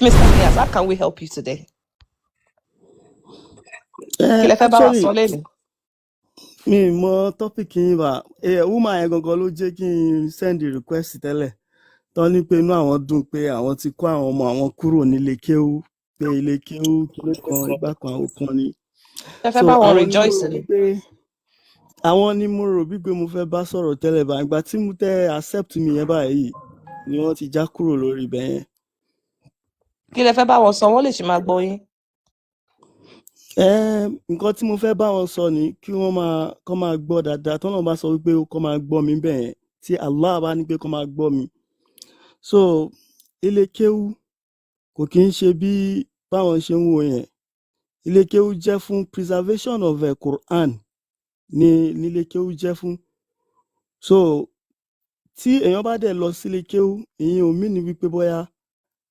Mr. Niyas, how can we help you today? Kí lẹ fẹ́ bá wa Actually, sọ lẹ́nu? Mi mọ topic yín bá ẹ. Woman yẹn gangan ló jẹ́ kí n send request tẹ́lẹ̀, tán ní pé inú àwọn dùn pé àwọn ti kó àwọn ọmọ àwọn kúrò nílé kéwú, pé ilé kéwú kílé kan, ìgbà kan, àwọn kan ni. Ṣe fẹ́ So bá wọn àwọn ni mo rejoice rò ni? wípé àwọn ni mo rò wípé mo fẹ́ bá sọ̀rọ̀ tẹ́lẹ̀ bá. Ìgbà tí mo tẹ́ accept mi yẹn báyìí ni wọ́n ti já kúrò lórí ibẹ̀ yẹn. Kí lẹ fẹ́ bá wọn sọ? Wọ́n lè ṣì máa gbọ́ yín. Nǹkan tí mo fẹ́ bá wọn sọ ni kí wọ́n máa kọ́ máa gbọ́ dáadáa. Tọ́nà bá sọ wípé kọ́ máa gbọ́ mi bẹ́ẹ̀ yẹn, tí Allah bá ní pé kọ́ máa gbọ́ mi. So ilé kéwú kò kí ń ṣe bí báwọn ṣe ń wo yẹn. Ilé kéwú jẹ́ fún preservation of the Quran ní nílé kéwú jẹ́ fún. So tí èèyàn bá dẹ̀ lọ sílé kéwú, ìyẹn ò mean wípé bóyá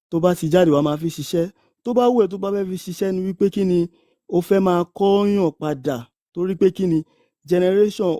tó bá ti jáde wá máa fi ṣiṣẹ́. Tó bá wù ẹ́, tó bá fẹ́ fi ṣiṣẹ́ ni wípé kí ni ó fẹ́ máa kọ́yàn padà, torí pé kí ni generation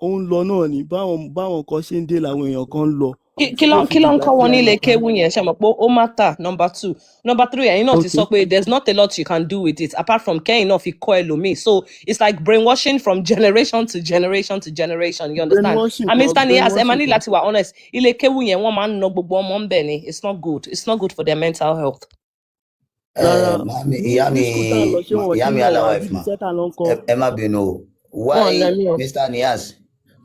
ó ń lọ náà ni báwọn kan ṣe ń dé làwọn èèyàn kan ń lọ Kí ló tí ó fi kí ló ń dìgbà kọ́ tí wọn ní a ilé máa parí. kéwú yẹn? Ṣe mọ̀ pé ó matter? Number two, number three, ẹ̀yin náà ti sọ pé there's not a lot you can do with it apart from kẹ́yìn náà fi kọ́ ẹlòmíì. So it's like brainwashing from generation to generation to generation, you understand? Brainwashing And kọ́. Mr. Niyas, ẹ máa Brainwashing ní kọ́. láti wà honest. Ilé kéwú yẹn, wọ́n máa ń ná gbogbo ọmọ ń bẹ̀ ni. It's not good, it's not good for their mental health. Rárá. Màámi, ní ìyá ní mi, school tá à ń lọ, ṣé wọn ìyá kì í mi nà wá Aláwọ̀ àbí Ẹ̀fà, iṣẹ́ tá à ń lọ ń kọ́? Ẹ má bínú o. Wọn Why, nà mí o. Mr. Niyas,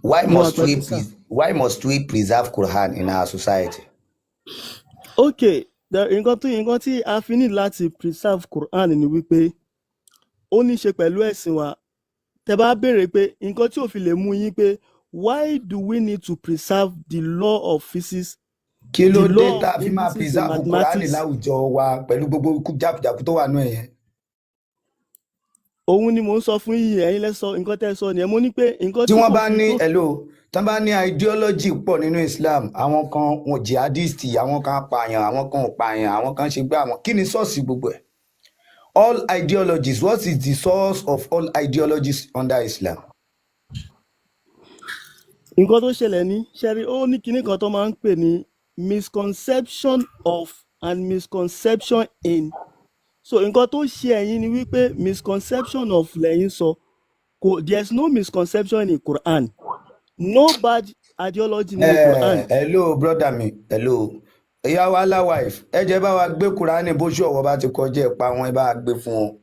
why Mo wà must we pẹ̀lú sir. Why must we preserve Quran in our society? Ok, nǹkan tí a fi ní láti preserve Quran ni wípé ó ní í ṣe pẹ̀lú ẹ̀sìn wa. Tẹ bá béèrè pé nǹkan tí ò fi lè mú yín pé why do we need to preserve the law of physics, Kí ló the dé law tá of a fi máa indices in preserve Quran mathematics? láwùjọ wa pẹ̀lú gbogbo ikú jákujàku tó wà nú ẹ̀ yẹn? Òun ni mò ń sọ fún yín. Ẹ̀yin lẹ sọ nǹkan tẹ́ sọ nìyẹn. Mo ní pé nǹkan Tí tí wọ́n kò bá fi ní tó hello, tí wọ́n bá ní ideology pọ̀ nínú Islam, àwọn kan wọn jihadist, àwọn kan pààyàn, àwọn kan ò pààyàn, àwọn kan ṣe gbé àwọn, kí ni source gbogbo ẹ̀? All ideologies, what is the source of all ideologies under Islam? Nǹkan tó ṣẹlẹ̀ ní ṣẹ́rí, ó ní kinní kan tó máa ń pè ní misconception of and misconception in. So nǹkan tó ṣe ẹ̀yin ni wípé misconception of lẹ́yìn sọ. Kò, there is no misconception in Quran, no bad ideology nínú Quran. Hello, brother mi, hello, ìyá wa Allah wife, ẹ jẹ́ bá wa gbé Kùránì bóṣù ọ̀wọ́ bá ti kọjá ẹ̀ pa wọn, ẹ bá wa gbé fún wọn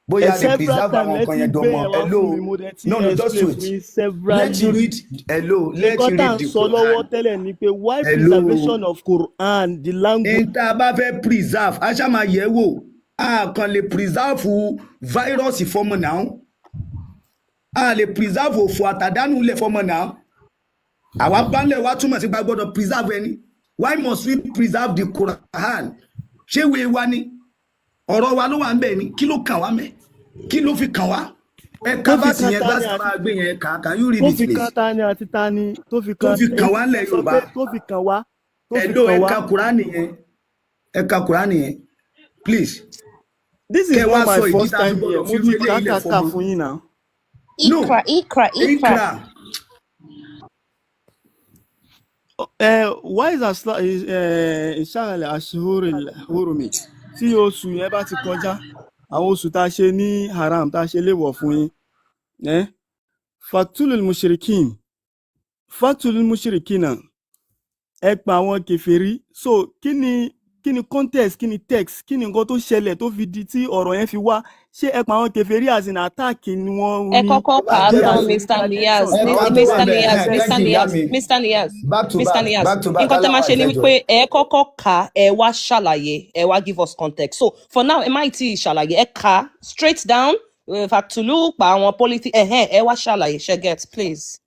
bóyá Ẹ lè several preserve times àwọn lẹ nǹkan ti yẹn gbé dánmọ. ẹ wá Hello. fún mi, mo dẹ̀ ti No, just explain wait. fún yín Let severally. you read, hello, let Nǹkan you tá à read ń the sọ lọ́wọ́ Quran. tẹ́lẹ̀ ni pé why Hello. preservation of Quran, the language. N tá a bá fẹ́ preserve, a ṣá máa yẹ̀ wò. A kàn lè preserve virus fọmọ náà, a lè preserve òfò àtàdánù ilẹ̀ fọmọ náà. Àwa balẹ̀ wa túmọ̀ sí pé a gbọ́dọ̀ preserve ẹni. Why must we preserve the Quran? Ṣé ìwé wa ni? Ọ̀rọ̀ wa ló wà ń bẹ̀ ni. Kí ló kàn wá mẹ́? Kí ló fi kàn wá? Ẹ Tó ká fi verse kan yẹn ta ni verse àti máa gbé yẹn kà. Can you read tó it, fi kan please? ta ni àti ta ni tó fi Tó kan? fi kàn wá ńlẹ̀ Ẹ sọ Yorùbá. pé tó fi kàn wá, tó fi Hello. kàn Ẹ wá. ka Quran yẹn, ẹ ka Quran yẹn, please. This is Kẹ wá not my sọ ìdí first tá a fi time here. gbọ́dọ̀ Mo fi irú ti kà eléyìí lẹ̀ kà kà fọmọ. fún yín náà. No. Ikra, Ikra, Ikra. Ikra. Why is asla ìṣàlẹ̀ àṣehóró hóró tí oṣù yẹn bá ti kọjá, àwọn oṣù tá a ṣe ní haram, tá a ṣe léèwọ̀ fún yín, fatulul mushrikin, fatulul mushrikina, ẹ pa àwọn kèfèrí. So kí ni context, kí ni text, kí ni nǹkan tó ṣẹlẹ̀ tó fi di tí ọ̀rọ̀ yẹn fi wá? Ṣé ẹ pa àwọn kèfèrí as in attack ni wọ́n Ẹ ní kọ́kọ́ kà á Bá jẹ́ tán, bí as in Mr. Niyaz. retaliation? Ẹ ká tó wà Mr. bẹ́ẹ̀ Niyaz, ẹ Mr. thank you, ìyá Niyaz, mi. Mr. Niyaz, Back to Mr. back, Niyaz, back to back. Nǹkan tẹ́ máa Aláwọ̀ ṣe ni ìfẹ́jọ. wípé ẹ kọ́kọ́ kà á, ẹ wá ṣàlàyé, ẹ wá give us context. So for now, ẹ má tí ì ṣàlàyé. Ẹ kà á straight down, fàtúlù pa àwọn polity ẹ̀hẹ́n, ẹ wá ṣàlàyé. Ṣe get, please?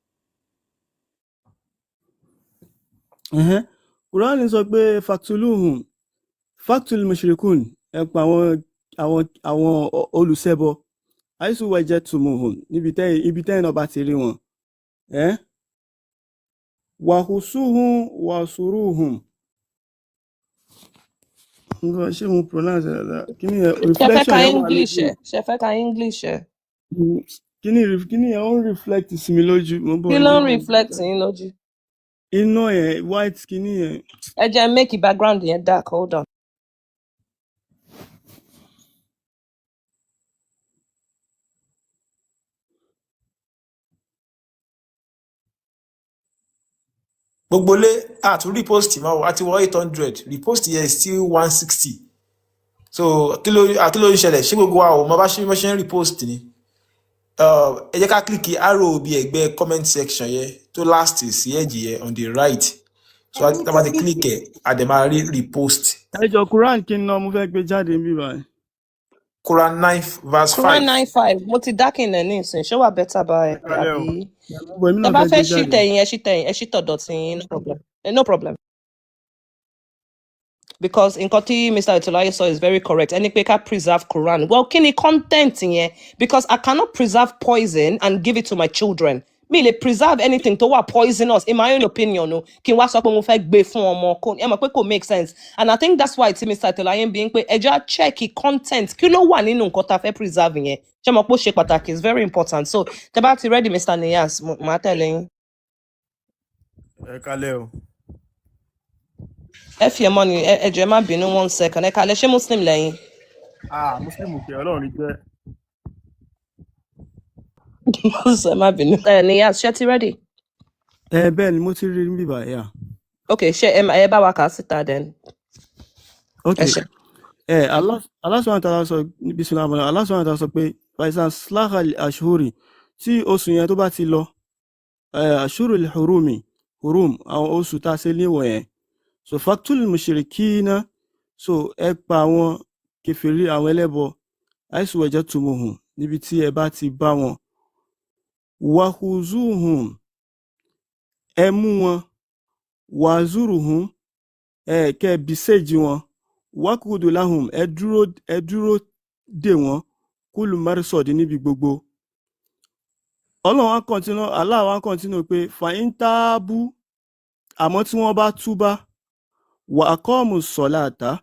Ẹ̀hẹ́n. Quran sọ pé fatuluhum fatul mushrikun, ẹ pa àwọn olùṣẹbọ, àìsù wẹjẹ tumuhum, níbi tẹ́ ibi tẹ́yìn náà bá ti rí wọn, ẹ́ wàhùsùhùn wàsùrùhùn. Nǹkan ṣé mo pronounce ẹ̀ dáadáa? Kíní yẹn, Ṣe fẹ́ reflection ka yẹn wà English lójú ẹ? Ṣe fẹ́ ka English ẹ? mi. Kíní yẹn ó ń reflect sí mi lójú. Mo ń bọ̀ Kí ló ní ń reflect yín lójú? Iná yẹn, white kíní yẹn. Ẹ jẹ́ make background yẹn dark. Hold on. Gbogbo lé àtún repost mọ́, àti wọ 800 repost yẹn is still 160. So kí ló ń ṣẹlẹ̀? Ṣé gbogbo wa ò mọ bá ṣe ń repost ni? Ẹ jẹ́ ká click arrow bí ẹ̀gbẹ́ comment section yẹn tó last sí ẹ̀jì yẹn on the right. So tá a bá ti click ẹ̀, a dẹ̀ máa rí repost. Ẹ jọ, Quran kí n ná, mo fẹ́ gbé jáde níbí báyìí. Quran 9 verse Quran 5. 9:5. Mo ti darken ẹ̀ ní ìsìn. Ṣé wà better báyìí? Kálẹ̀ o. Àbí Bọ̀ èmi tẹ náà bá fẹ́ fẹ́ gbé ṣí jáde. tẹ̀yìn, ẹ ṣí tẹ̀yìn, ẹ ṣí tọ̀dọ̀ tí yín, no problem. No problem. Because nǹkan tí Mr. Itolaye sọ is very correct. Ẹni pé ká preserve Quran. Well, kí ni content yẹn? Because I cannot preserve poison and give it to my children. Mi lè preserve anything tó wà poisonous, in my own opinion o, kí n wá sọ pé mo fẹ́ gbé fún ọmọ kó ẹ mọ̀ pé kò make sense. And I think that's why tí Mr. Itolaye ń bí pé ẹ jẹ́ á check content, kí ló wà nínú nǹkan tá a fẹ́ preserve yẹn. Ṣé mo pé ó ṣe pàtàkì? It's very important. So tẹ bá ti ready, Mr. Niyas, màá tẹ̀lé yín. Ẹ kálẹ̀ o. Ẹ fi ẹ mọ́ ni, ẹ jọ̀ọ́, ẹ má bínú, one second. Ẹ kalẹ̀, ṣé Muslim lẹ́yìn? Ah, Muslim kẹ, Ọlọ́run ní jẹ́. Ẹ má bínú. Ẹ Niyas, ṣé ti ready? Ẹ bẹ́ẹ̀ ni, mo ti rí níbí báyìí, yeah. Okay, ṣé ẹ bá wa kà á síta then. Ok. Ẹ ṣe. Ẹ Allah subhanahu wa ta'ala sọ, bismillah, Allah subhanahu wa ta'ala sọ pé faisa slahal ashuri, tí oṣù yẹn tó bá ti lọ, ashurul hurumi, hurum, àwọn oṣù tá a ṣe léwọ̀ yẹn, so faktul mushrikina, so ẹ pa àwọn kèfèrí, àwọn ẹlẹ́bọ, àìsù wajadtumuhum, níbi tí ẹ bá ti bá wọn, wahuzuhum, ẹ mú wọn, wàzúrùhum, ẹ kẹ́ besiege wọn, waqudu lahum, ẹ dúró dè wọ́n, kúlù marsod, níbi gbogbo. Ọlọ́run á continue, Allah wá continue pé fa'in tabu, àmọ́ tí wọ́n bá túbá, wa aqamu ssalata,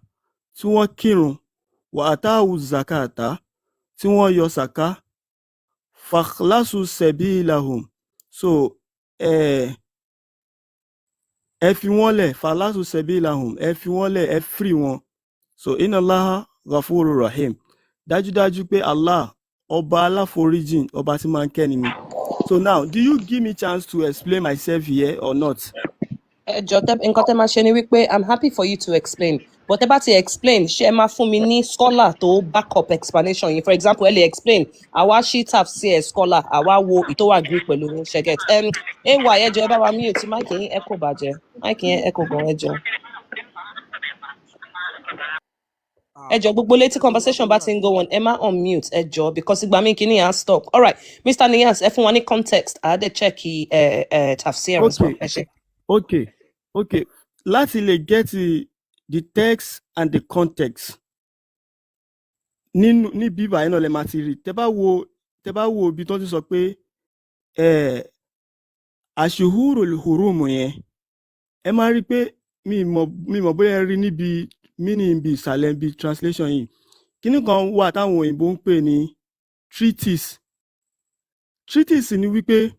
tí wọ́n kírun, wa atawu zakata, tí wọ́n yọ sàká, fakhlasu sabilahum, so ẹ fi wọ́n lẹ̀, fakhlasu sabilahum, ẹ fi wọ́n lẹ̀, ẹ free wọn. So inna Allaha ghafurur rahim, dájúdájú pé Allah, ọba aláforíjìn, ọba tí máa ń kẹ́ni ni. So now, do you give me chance to explain myself here or not? Ẹ jọ, tẹ nǹkan tẹ máa ṣe ni wípé I'm happy for you to explain, but tẹ bá ti explain, ṣé ẹ máa fún mi ní scholar tó back up explanation yìí? For example, ẹ lè explain, àwa ṣí tafsir scholar, àwa wo ìtò wà agree pẹ̀lú yín. Ṣe get ay? Ẹ jọ, ẹ bá wa mute mic yín, ẹ kò bàjẹ́, mic yẹn ẹ kò gan. Ẹ jọ, ẹ jọ, gbogbo létí conversation bá ti ń go on, ẹ má unmute, ẹ jọ, because ìgbà míì kìíní à ń stop. Alright, Mr. Niyas, ẹ fún wa ní context, àá dẹ̀ check ẹ tafsir as well. Okay. Ẹ ṣe. Okay, láti lè get the text and the context nínú ní bíbá yẹn náà lè máa ti rí. Tẹ bá wo ibi tó ti sọ pé ashhurul hurum yẹn, ẹ máa rí i pé mi mọ̀ bóyá ẹ rí níbi meaning bí ìsàlẹ̀ bí translation yìí. Kíní kan wà táwọn òyìnbó ń pè ní treaties. Treaties ni wípé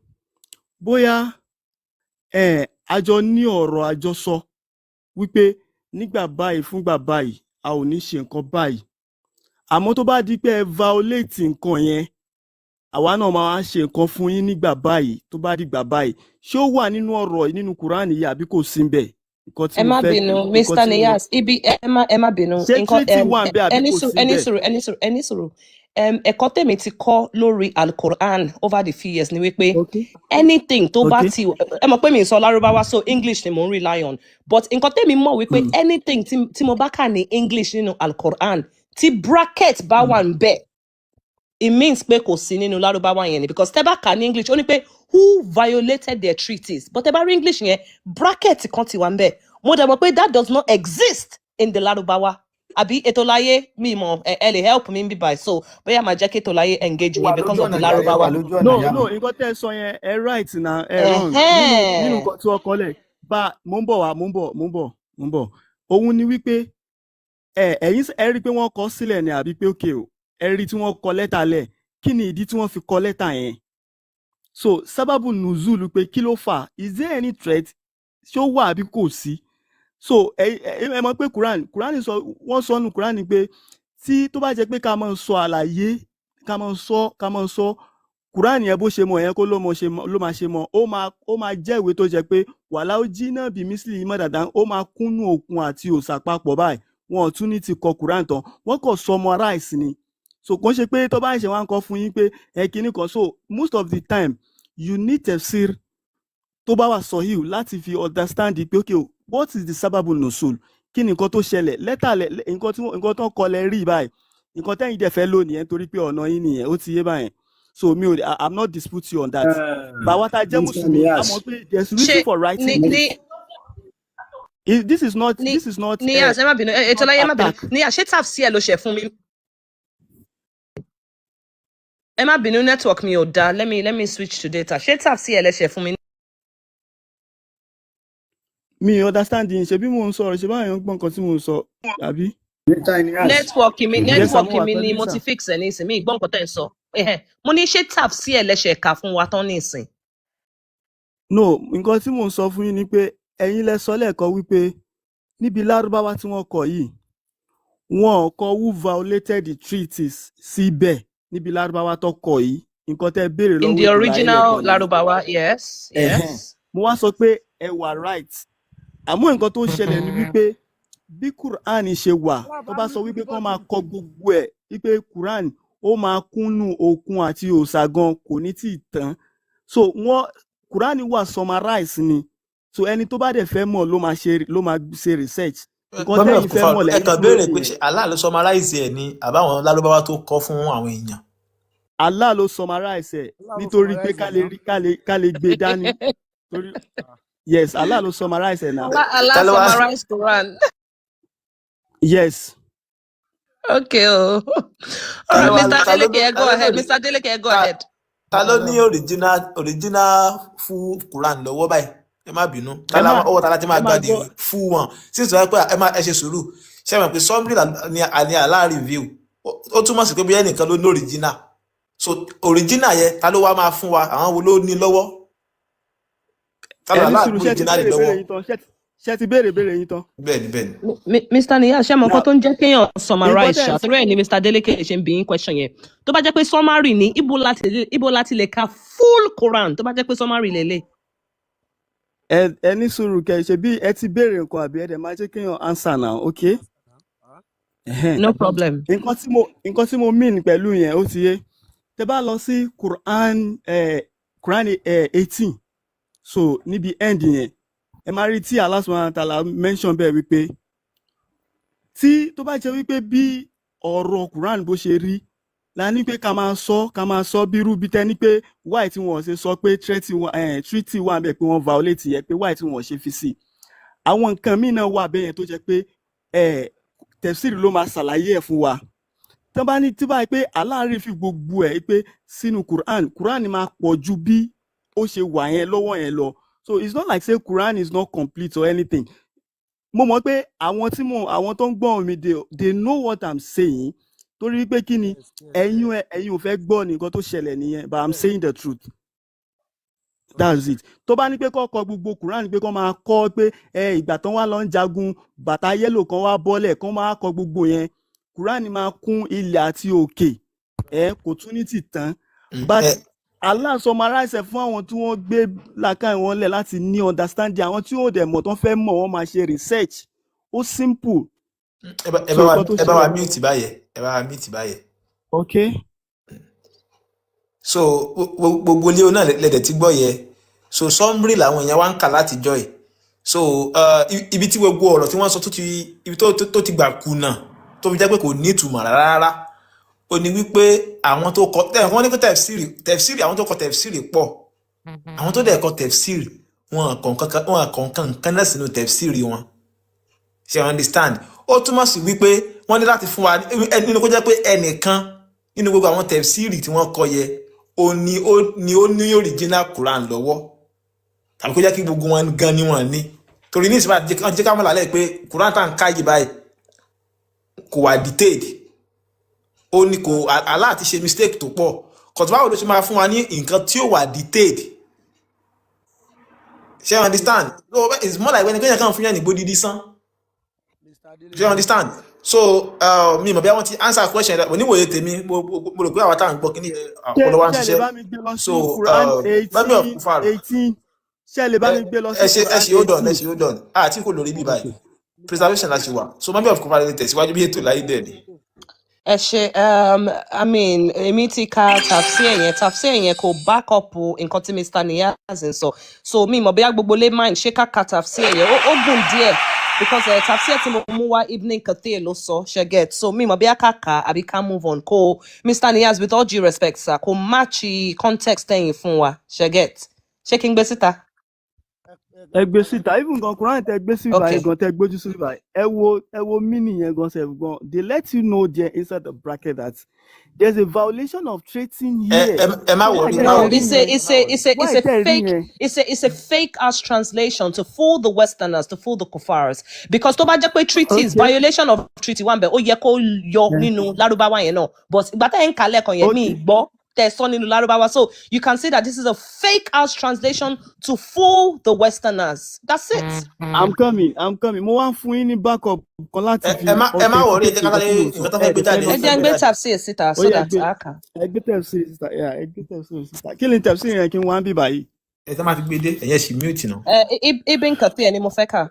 bóyá àjọ ní ọ̀rọ̀ àjọsọ wípé nígbà báyìí, fúngbà báyìí, a ò ní ṣe nǹkan báyìí, àmọ́ tó bá di pé ẹ violate nǹkan yẹn, àwa náà máa wá ṣe nǹkan fún yín nígbà báyìí, tó bá dìgbà báyìí. Ṣé ó wà nínú ọ̀rọ̀ yìí, nínú Quran yìí, àbí kò sí ńbẹ̀? Nǹkan tí Ẹ mo má fẹ́ bínú, nǹkan Mr. tí mo Niyas, ibi ẹ má bínú. Ṣé Nǹkan treaty wà ńbẹ̀ àbí ẹni kò sùúrù, sí ẹni ńbẹ̀? sùúrù, ẹni sùúrù, ẹni sùúrù. Ẹ̀kọ́ tèmi ti kọ́ lórí Al-Quran over the few years ni wípé anything tó bá ti, ẹ mọ̀ pé mi ì sọ Lárúbáwá, so English ni mò ń rely on, but nǹkan tèmi mọ̀ wípé anything tí mo bá kà ní English nínú Al-Quran, tí bracket bá wà ńbẹ̀, it means pé kò sí nínú Lárúbáwá yẹn ni. Because tẹ́ bá kà ní English, ó ní pé who violated their treaties, but tẹ́ bá rí English yẹn, bracket kan ti wà ńbẹ̀. Mo dẹ̀ mọ̀ pé that does not exist in the Lárúbáwá. Àbí Ètòláyé, mi mọ̀, ẹ lè help mi bí báyìí, so bóyá màá jẹ́ kí Ètòláyé engage Wà mi because lójú of the ọ̀nà ìyá rẹ̀, wà Lárúbáwá. lójú ọ̀nà No, ìyá no, mi. nǹkan tẹ́ ẹ sọ yẹn, ẹ right na, ẹ wrong nínú nǹkan tí wọ́n kọ lẹ̀ bá. Mò ń bọ̀ wá, mò ń bọ̀, mò ń bọ̀, mò ń bọ̀. Òun ni wípé ẹ̀yin ẹ rí i pé wọ́n kọ sílẹ̀ ni, àbí pé okay o, ẹ rí i tí wọ́n kọ lẹ́tà lẹ̀, kí ni ìdí tí wọ́n fi kọ lẹ́tà yẹn? So sábàbù nùzúlù pé kí ló fà? Is there any threat? Ṣé ó wà àbí kò sí? So ẹ mọ̀ pé Quran sọ, wọ́n sọ nù Quran pé tí tó bá jẹ́ pé ká máa sọ àlàyé, ká máa sọ Quran yẹn, bó ṣe mọ yẹn kó ló mọ ṣe mọ ló máa ṣe mọ, ó máa jẹ́ ìwé tó jẹ́ pé wàhálà ó jí náà bí mísìlì mọ́ dàda, ó máa kúnnú òkun àti òòsà papọ̀ báyìí. Wọn ò tún ní ti kọ Quran tán, wọ́n kàn summarize ni. So kò ń ṣe pé tó bá ń ṣe wá ń kọ fún yín pé ẹ kíní kan. So most of the time you need tafsir tó bá wà sahih láti fi understand pé, okay, what is the sababu nusul? Kí ni nǹkan tó ṣẹlẹ̀ lẹ́tà lẹ nǹkan tí nǹkan tó ń kọ lẹ rí báyìí, nǹkan tẹ́yìn dẹ̀ fẹ́ lónìí yẹn, torí pé ọ̀nà yín nìyẹn, ó ti yé báyẹn. So mi ò I'm not dispute you on that. Bàwa tá a jẹ́ Mr. mùsùlùmí, a Niyas mọ̀ pé there's reason Ṣe for ní writing ní this. If this is not ní this is not Niyas, ẹ má bínú, ètò not ọláyé, ẹ má bínú. attack. Niyas, ṣé tafsir ló ṣe fún mi? Ẹ má bínú, network mi ò dáa. Let me switch to data. Ṣé tafsir lẹ ṣe fún mi? Mi understand yín. Ṣe bí mò ń sọ̀rọ̀, ṣe báyọ̀ ń gbọ́ nǹkan tí mò ń sọ, àbí? Mr. Niyas. Network mi Yes sir, network mo wà mi pẹ̀lú ni yín mo ti sir. fix ẹ nísìn. Mi ìgbọ́n nǹkan tẹ́ ń sọ. Ẹhẹ́n. Mo ní ṣé tafsir lẹ ṣe kà fún wa tán nísìn? No, nǹkan tí mò ń sọ fún yín ni pé ẹ̀yin lẹ sọ lẹ́ẹ̀kan wípé níbi lárúbáwá tí wọ́n kọ yìí, wọn ò kọ "who violated the treaties" síbẹ̀ níbi lárúbáwá tó kọ yìí. Nǹkan tẹ́ béèrè In lọ́wọ́ the ètò láyé original lẹ́ẹ̀kan nìyẹn. Lárúbáwá, yes. Ẹ̀hẹ́n. Yes. Mo wá sọ pé ẹ wà right, àmọ́ nǹkan tó ń ṣẹlẹ̀ ni wípé bí Quran ṣe wà, tó bá sọ wípé kó máa kọ gbogbo ẹ̀, wípé Quran ó máa kúnnú òkun àti òòṣà gan, kò ní tí ì tán. So wọ́n Quran wà summarize ni. So ẹni tó bá dẹ̀ fẹ́ mọ̀ ló máa ṣe research. Nǹkan Gómìnà tẹ́yìn fẹ́ Kúfà, mọ̀ ẹ lẹ́yìn kàn dúró béèrè dè pé yẹn. ṣé Allah ló summarize ẹ̀ ni àbáwọn lárúbáwá tó kọ fún àwọn èèyàn? Allah ló summarize ẹ̀ Allah ló nítorí pé summarize ká ẹ̀ lè náà. rí ká lè gbé dání torí, yes, Allah ló summarize ẹ̀ náà. Allah, Allah Ta ló wá summarize Quran. Yes. Okay. Oh. Ta All ló right, wá Mr. ta ló Adeleke, ta go ló ahead. ní Mr. Adeleke, go ta ahead. Ta ló ní original full Quran lọ́wọ́ báyìí? Ẹ má bínú. Ẹ má Ọwọ́ ta láti máa ẹ gba máa the gbọ́. full one? Since tó yẹ pé ẹ má ẹ ṣe sùúrù, ṣé ẹ mọ̀ pé summary ni Allah review, ó túmọ̀ sí pé bóyá ẹnìkan ló ní original. So original yẹn, ta ló wá máa fún wa? Àwọn wo ló ní lọ́wọ́? Ta ló Ẹ ní Allah sùúrù. gbé Ṣé ti original béèrè lọ́wọ́? béèrè yín tán? Ṣé ti béèrè béèrè yín tán? Bẹ́ẹ̀ni. Mr. Niyas, ṣé mo nǹkan Now tó ń jẹ́ kéèyàn nǹkan summarize tẹ́ ṣá? ẹ̀ Torí ẹ̀ ni Mr. Adeleke ṣe ń bí yín question yẹn. Tó bá jẹ́ pé summary ni, ibo láti lè ka full Quran tó bá jẹ́ pé summary lélẹ̀? Ẹ ní sùúrù kẹ ṣe bí ẹ ti béèrè nǹkan, àbí ẹ dẹ̀ máa jẹ́ kéèyàn answer now, okay? Ẹhẹ́n. No problem. Nǹkan tí mo mean pẹ̀lú yẹn, ó ti yé. Tẹ́ bá lọ sí Quran 18, so níbi end yẹn, ẹ máa rí tí Allah subhanahu wa ta'ala mention bẹ́ẹ̀ wípé tí tó bá jẹ́ wípé bí ọ̀rọ̀ Quran bó ṣe rí la ní pé ká máa sọ bí irú bí tẹ́ ní pé why tí wọ́n ṣe sọ pé treaty wà bẹ́ẹ̀ pé wọ́n violate yẹ, pé why tí wọ́n ṣe fi sí àwọn nǹkan míì náà wà bẹ́ẹ̀ yẹn tó jẹ́ pé tafsir ló máa ṣàlàyé ẹ̀ fún wa. Tí wọ́n bá ní tí báyìí pé Allah rí fi gbogbo ẹ̀ pé sínú Quran, Quran máa pọ̀ ju bí ó ṣe wà yẹn lọ́wọ́ yẹn lọ. So it's not like say Quran is not complete or anything. Mo mọ̀ pé àwọn tó ń gbọ́ mi, they know what I'm saying, torí pé kí ni ẹ̀yin ò fẹ́ gbọ́ ní nǹkan tó ṣẹlẹ̀ nìyẹn, but I'm saying the truth, that's it. Tó bá ní pé kọ́ kọ gbogbo Quran, pé kọ́ máa kọ́ pé ẹ ìgbà tán wá lọ ń jagun, bàtà yellow kan wá bọ́lẹ̀, kán máa kọ gbogbo yẹn, Quran máa kún ilẹ̀ àti òkè, ẹ kò tún ní tì tán. But Allah summarize ẹ̀ fún àwọn tí wọ́n gbé làákàyè wọn lẹ̀ láti ní understanding. Àwọn tí ó dẹ̀ mọ̀ tán fẹ́ mọ̀, wọ́n máa ṣe research. Ó simple. Ẹ So bá wa nǹkan tó ẹ bá wa ṣẹlẹ̀ mute báyẹn, ẹ bá wa mute báyẹn. Okay. So gbogbo ilé náà lẹ́dẹ̀ tí gbọ́ yẹ. So summary làwọn èèyàn wá ń kà látijọ́ yìí. So ibi tí gbogbo ọ̀rọ̀ tí wọ́n sọ tó ti ibi tó ti gbà kùnà, tó fi jẹ́ pé kò ní ìtumọ̀ rárá rárá, ó ní wípé àwọn tó kọ tẹ̀ wọ́n ní pé tafsir, àwọn tó kọ tafsir pọ̀. Àwọn tó dẹ̀ kọ tafsir, wọn kàn nǹkan náà sínú tafsir wọn. Ṣe you understand? Ó túmọ̀ sí wípé wọ́n ní láti fún wa nínú kó jẹ́ pé ẹnìkan nínú gbogbo àwọn tafsir tí wọ́n kọ yẹ, ó ní original Quran lọ́wọ́, tàbí kó jẹ́ kí gbogbo wọn gan ni wọ́n ní. Torí ní ìsìnkú àti jẹ́ ká mọ̀ lálẹ́ pé Quran tá à ń ká yìí báyìí kò wà detailed. Ó ní kò Allah ti ṣe mistake tó pọ̀ kọ̀tù. Báwo ló ṣe máa fún wa ní nǹkan tí ó wà detailed? Ṣé you understand? So it's more like when kéèyàn kàn fún yàn ní gbódìdí sán. Mr. Do you Adeleke. understand? So mi mọ̀ bí wọ́n ti answer question yẹn oníwòye tèmi. Mo rò pé àwọn táwọn ń gbọ́ kíní Ṣé ọpọlọ wa ń ṣé ẹ lè ṣiṣẹ́. bá mi gbé lọ sí So Quran mummy of 18 Kufar, 18? Ṣé ẹ lè bá ẹ mi gbé lọ ẹ sí ṣe ẹ Quran ṣe, hold on, ẹ 18? ṣe, hold on, àti kò lórí bí báyìí, preservation la ṣe wà. So mummy of Kufar lè tẹ̀síwájú bí ètò láyé dẹ̀ ni. Ẹ ṣe. I mean, èmi ti ka tafsir yẹn. Tafsir yẹn kò back up nǹkan tí Mr. Niyaz ń sọ, so mi mọ̀ bóyá gbogbo lè mind ṣé ká ka tafsir yẹn. Ó gùn díẹ̀ because tafsir tí mo mú wá, Ibn Kathir ló sọ, ṣe get? So mi mọ̀ bóyá ká kà á àbí ká move on. Kò, Mr. Niyaz, with all due respect sir, kò match context ẹ̀yìn fún wa, ṣe get? Ṣé kí n gbé síta? Ẹ gbé síta. Even gan, Quran tẹ gbé sí báyìí gan, tẹ gbójú sí báyìí, ẹ wo meaning yẹn gan sef gan. They let you know there inside the bracket that there's a violation of treaty Ẹ here. ẹ má Why worry, tẹ ẹ má No, worry. rí it's a yẹn? it's a it's a Why it's a tẹ rí fake yẹn? it's a fake ass translation to fool the Westerners, to fool the kuffars. Because tó bá jẹ́ pé treaties, violation of treaty wà ńbẹ̀, ó yẹ kó yọ nínú Lárúbáwá yẹn náà. But ìgbà tẹ́ ẹ̀ ń kà lẹ́ẹ̀kan yẹn, mi gbọ́ tẹ́ ẹ sọ nínú Lárúbáwá. So you can see that this is a fake ass translation to fool the Westerners. That's it. I'm coming, I'm coming. Mo wá ń fún yín ní backup kan láti Ẹ fi ẹ má worry, ẹ authenticate jẹ́ ká nǹkan sáré tí mo sọ. nǹkan tó Ẹ fẹ́ gbé dẹ̀ fẹ́ jáde, lọ Ẹ ẹ jẹ́ fẹ́ ń gbé gbé jáde. tafsir síta Ó so yá, that gbé a kà. Ẹ gbé tafsir síta. Yeah, ẹ gbé tafsir síta. Kí ni tafsir yẹn kí n wá ń bì báyìí? Ẹ tẹ́ máa fi gbé dé, ẹ̀yẹ sì mute náà. Ibn Kathir ni mo fẹ́ kà,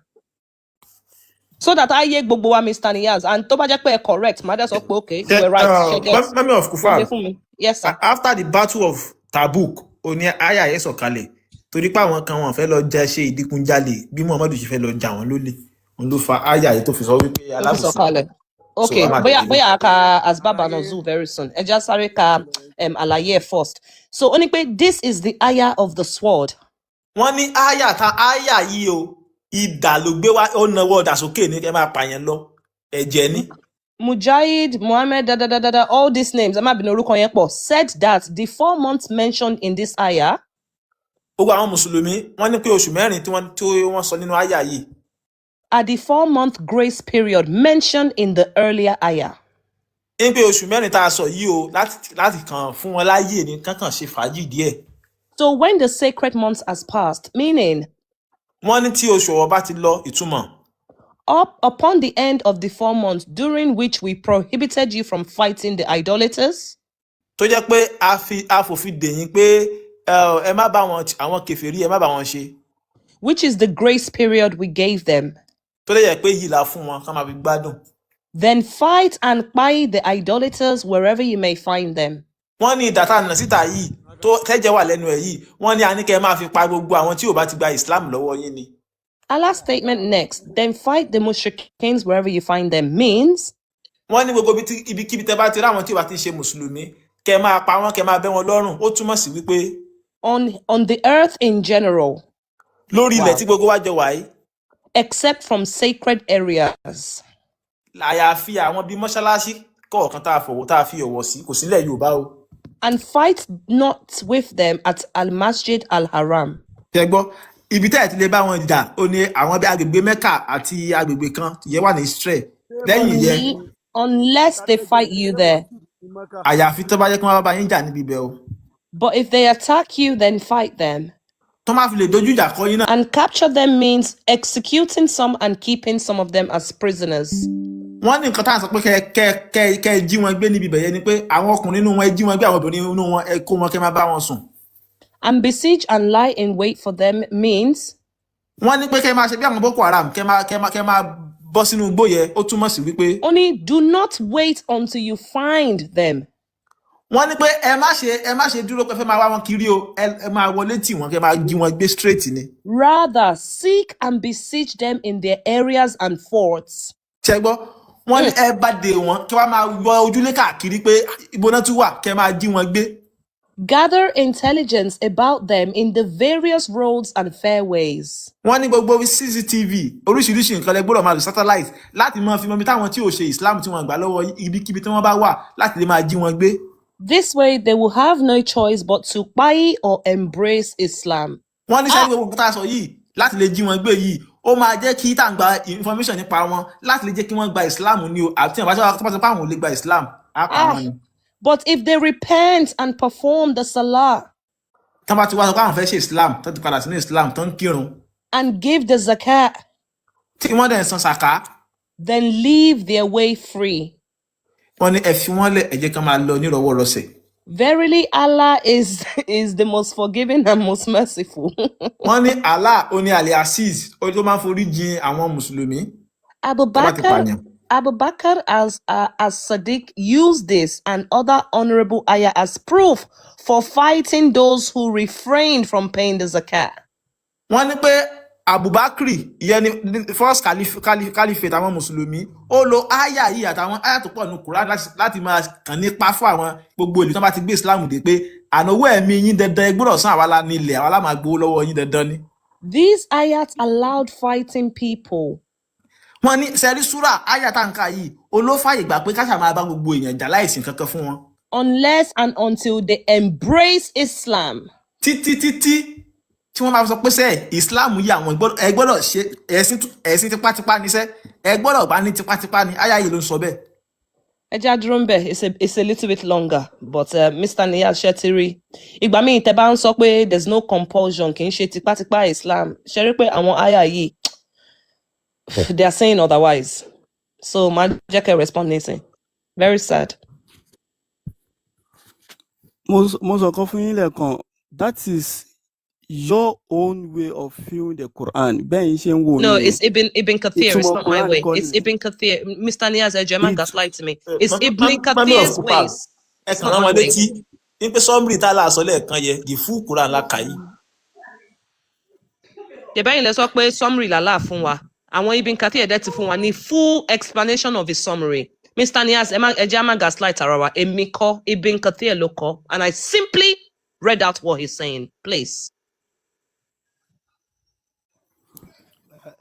so that ayé gbogbo wa, Mr. Niyaz, and tó bá jẹ́ pé ẹ correct, màá dẹ̀ sọ pé okay, you were right, ṣe get? Mummy of Ẹ Kufar, gbé fún mi. Yes sir. After the battle of Tabuk, ó ní àyà yẹn sọ̀kalẹ̀ torí pé àwọn kan wọn fẹ́ lọ jẹ ṣe ìdígunjalè bí Muhammadu ṣe fẹ́ lọ jà wọ́n lólè, òun ló fa àyà yìí tó fi sọ wípé Tó fi alábòsí. sọ̀kalẹ̀. So Okay, a máa bóyá tẹ̀lé. bóyá a ka asbab an-nuzul very soon. Ẹ já sáré ka àlàyé ẹ̀ first. So ó ní pé this is the ayah of the sword. Wọ́n ní àyà ta àyà yìí o, idà ló gbé wá, ó nawọ́ ọ̀dà sókè ní kẹ́ máa pààyàn lọ, ẹ̀jẹ̀ ni. Mujahid, Muhammad, da da da da da, all these names, ẹ má bínú, orúkọ yẹn pọ̀, said that the 4 months mentioned in this ayah Gbogbo àwọn mùsùlùmí wọ́n ní pé oṣù 4 tí wọ́n sọ nínú àyà yìí are the 4-month grace period mentioned in the earlier ayah. Ní pé oṣù 4 tá a sọ yìí o, láti kàn fún wọn láàyè ní kánkàn ṣe fàájì díẹ̀. So when the sacred months has passed, meaning Wọ́n ní tí oṣù ọ̀wọ̀ bá ti lọ, ìtumọ̀ up upon the end of the 4 months during which we prohibited you from fighting the idolaters, tó jẹ́ pé a fi a fòfin dè yín pé ẹ má bá wọn àwọn kèfèrí, ẹ má bá wọn ṣe, which is the grace period we gave them, tó lè jẹ́ pé yìí la fún wọn ká máa fi gbádùn, then fight and buy the idolaters wherever you may find them. Wọ́n ní idà tá a nà síta yìí tó tẹ́jẹ̀ wà lẹ́nu ẹ̀ yìí, wọ́n ní a ní kẹ́ ẹ máa fi pa gbogbo àwọn tí ò bá ti gba Islam lọ́wọ́ yín ni. Allah's statement next, "Then fight the mushrikins wherever you find them," means Wọ́n ní gbogbo ibikíbi tẹ́ bá ti rí àwọn tí ò bá ti ṣe mùsùlùmí, kẹ́ máa pa wọ́n, kẹ́ máa bẹ́ wọn lọ́rùn. Ó túmọ̀ sí wípé on the earth in general, lórí ilẹ̀ tí gbogbo wa jọ wà yìí, except from sacred areas. Àyàfi àwọn bíi mọ́ṣáláṣí kọ̀ọ̀kan tá a fi ọ̀wọ̀ sí, kò sílẹ̀ Yorùbá o. And fight not with them at Al Masjid Al Haram. Ṣẹ gbọ́? Ibi tẹ́ ẹ̀ ti lè bá wọn jà ó ní àwọn bí agbègbè Mecca àti agbègbè kan ìyẹn wà ní Israel. Lẹ́yìn ìyẹn, Unless they fight you there. Àyàfi tó bá jẹ́ kí wọ́n bá yín jà níbi ibẹ̀ o. But if they attack you, then fight them. Tó má fi lè dojú ìjà kọ yín náà. And capture them means executing some and keeping some of them as prisoners. Wọ́n ní nǹkan tá à ń sọ pé kẹ́ ẹ jí wọn gbé níbi ibẹ̀ yẹn ni pé àwọn ọkùnrin inú wọn, ẹ jí wọn gbé, àwọn obìnrin inú wọn, ẹ kó wọn kẹ́ máa bá wọn sùn. And besiege and lie in wait for them means Wọ́n ní pé kẹ́ máa ṣe bí àwọn Boko Haram, kẹ́ máa bọ́ sínú igbó yẹn. Ó túmọ̀ sí wípé only do not wait until you find them. Wọ́n ní pé ẹ má ṣe dúró pé fẹ́ máa wá wọn kiri o, ẹ máa wọlé tì wọ́n, kẹ́ máa jí wọn gbé straight ni. Rather, seek and besiege them in their areas and forts. Ṣẹ gbọ́? Wọ́n ní ẹ bá dé wọn, kí wọ́n máa wọ ojúlé káàkiri pé ibo náà tún wà, kẹ́ máa jí wọn gbé. Gather intelligence about them in the various roads and fairways. Wọ́n ní gbogbo CCTV, oríṣiríṣi nǹkan lẹ gbọ́dọ̀ máa lò, satellite, láti máa fi mọ ibi táwọn tí ò ṣe Islam tí wọ́n gbà lọ́wọ́, ibikíbi tí wọ́n bá wà, láti lè máa jí wọn gbé. This way, they will have no choice but to buy or embrace Islam. Wọ́n ní sẹ́yìn gbogbo nǹkan tá a sọ yìí láti lè jí wọn gbé yìí, ó máa jẹ́ kí tá à ń gba information nípa wọn láti lè jẹ́ kí wọ́n gba Islam ni o. Àti àwọn bá sọ pé àwọn ò lè gba Islam, á pa wọn ni. But if they repent and perform the salah Tán bá ti wá sọ pé àwọn fẹ́ ṣe Islam, tán ti padà sínú Islam, tán ń kírun, and give the zakat, tí wọ́n dẹ̀ ń san sàká, Then leave their way free. Wọ́n ní ẹ fi wọ́n lẹ̀, ẹ jẹ́ kán máa lọ nírọ̀wọ́rọsẹ̀. Verily, Allah is the most forgiving and most merciful. Wọ́n ní Allah ó ní Al-Aziz, ó tó máa ń forí jin àwọn mùsùlùmí Abu tó bá ti Bakr, pààyàn. Abu Bakr as Sadiq used this and other honorable ayah as proof for fighting those who refrained from paying the zakat. Wọ́n ní pé Abubakar, ìyẹn ni first caliphate àwọn mùsùlùmí, ó lo aya yìí àtàwọn aya tó pọ̀ ní Quran láti máa kàn nípa fún àwọn gbogbo ìlú tó bá ti gbé Islam dé pé ànáwó ẹ̀mí yín, dandan ẹ gbọ́dọ̀ san, àwa la nílẹ̀, àwa la máa gbowó lọ́wọ́ yín, dandan ni. These ayats allowed fighting people Wọ́n ní sẹ́rí súrà aya tá n kà yìí olófàyè gbà pé káṣà máa bá gbogbo èèyàn jà láìsí kankan fún wọn unless and until they embrace Islam. Títí títí tí wọ́n máa sọ pé sẹ́ Islam yìí àwọn ẹ gbọ́dọ̀ ṣe ẹ̀sìn, ẹ̀sìn tipátipá níṣẹ́, ẹ gbọ́dọ̀ bá ní tipátipá ni, aya yìí ló ń sọ bẹ́ẹ̀. Ẹ jẹ́ á dúró ńbẹ̀, it's a little bit longer, but Mr. Niyaz Shetiri, ìgbà míì tẹ́ bá ń sọ pé there's no compulsion, kì í ṣe tipátipá Islam, ṣe rí pé àwọn aya yìí, they are saying otherwise. So máa jẹ́ kẹ́ respond nísìn. Very sad. Mo sọ kan fún yín lẹ́ẹ̀kan. That is your own way of viewing the Quran, bẹ́ẹ̀ yín ṣe ń wò No, nìyẹn. It's Ibn Kathir. It's Ìtumọ̀ not my Quran way. kọ́ It's nìyẹn. Ibn Kathir. Mr. Niaz, ẹ jọ̀ọ́, ẹ má gaslight me. It's Ibn Mami of Kathir's Kupal, ways. ẹ It's kàn not rán my wọn way. létí ní pé summary tá a là sọ lẹ́ẹ̀kan yẹ, the full Quran la kà yìí. Ṣèbẹ́yìn lẹ sọ pé summary làlá fún wa. Àwọn Ibn Kathir dẹ̀ ti fún wa ní full explanation of his summary. Mr. Niaz, ẹ má ẹ jẹ́ á má gaslight ara wa. Èmi kọ́, Ibn Kathir ló kọ́. And I simply read out what he's saying. Please.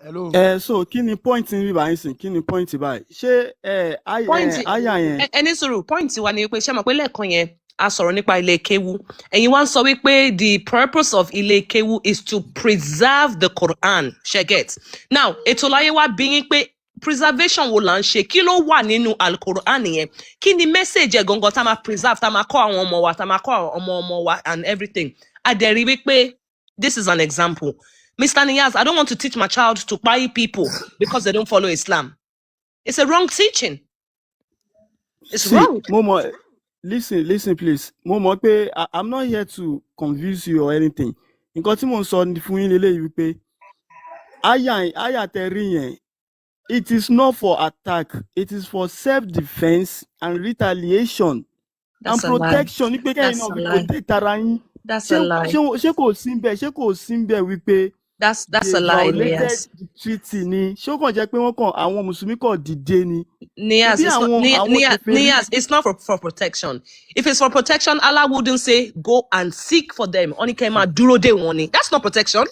Hello. Ẹ so kí ni point ń rí báyìí sìn? Kí ni point báyìí? Ṣé ẹ Point aya yẹn ẹ ní sùúrù, point wa ni pé, ṣé mọ̀ pé lẹ́ẹ̀kan yẹn a sọ̀rọ̀ nípa ilé kéwú, ẹ̀yin wá ń sọ wípé the purpose of ilé kéwú is to preserve the Quran, ṣe get? Now ètò láyé wá bí yín pé preservation wo là ń ṣe? Kí ló wà nínú Al-Quran yẹn? Kí ni message ẹ̀ gangan tá a máa preserve, tá a máa kọ́ àwọn ọmọ wa, tá a máa kọ́ àwọn ọmọ ọmọ wa and everything? A dẹ̀ rí wípé this is an example. Mr. Niyaz, I don't want to teach my child to buy people because they don't follow Islam. It's a wrong teaching. It's See, wrong. Mo mọ̀, listen, listen please. Mo mọ̀ pé I'm not here to confuse you or anything. Nǹkan tí mò ń sọ fún yín leléyìí wípé aya tẹ rí yẹn, it is not for attack, it is for self-defence and retaliation and That's a lie. protection, ní pé kẹ́yìn That's náà a fi lie. protect ara yín. That's a Ṣé lie. ṣé kò sí ńbẹ̀, ṣé kò sí ńbẹ̀ wípé That's they a lie, violated Niaz. the treaty ni? Ṣé ó kàn jẹ́ pé wọ́n kàn, àwọn mùsùlùmí kàn dìde ni? Niaz, Ṣebí it's not àwọn àwọn Niaz, kèfèrí Niaz, it's not for protection. If it's for protection, Allah wouldn't say go and seek for them. Ó ní kẹ́ máa dúró dè wọ́n ni. That's not protection.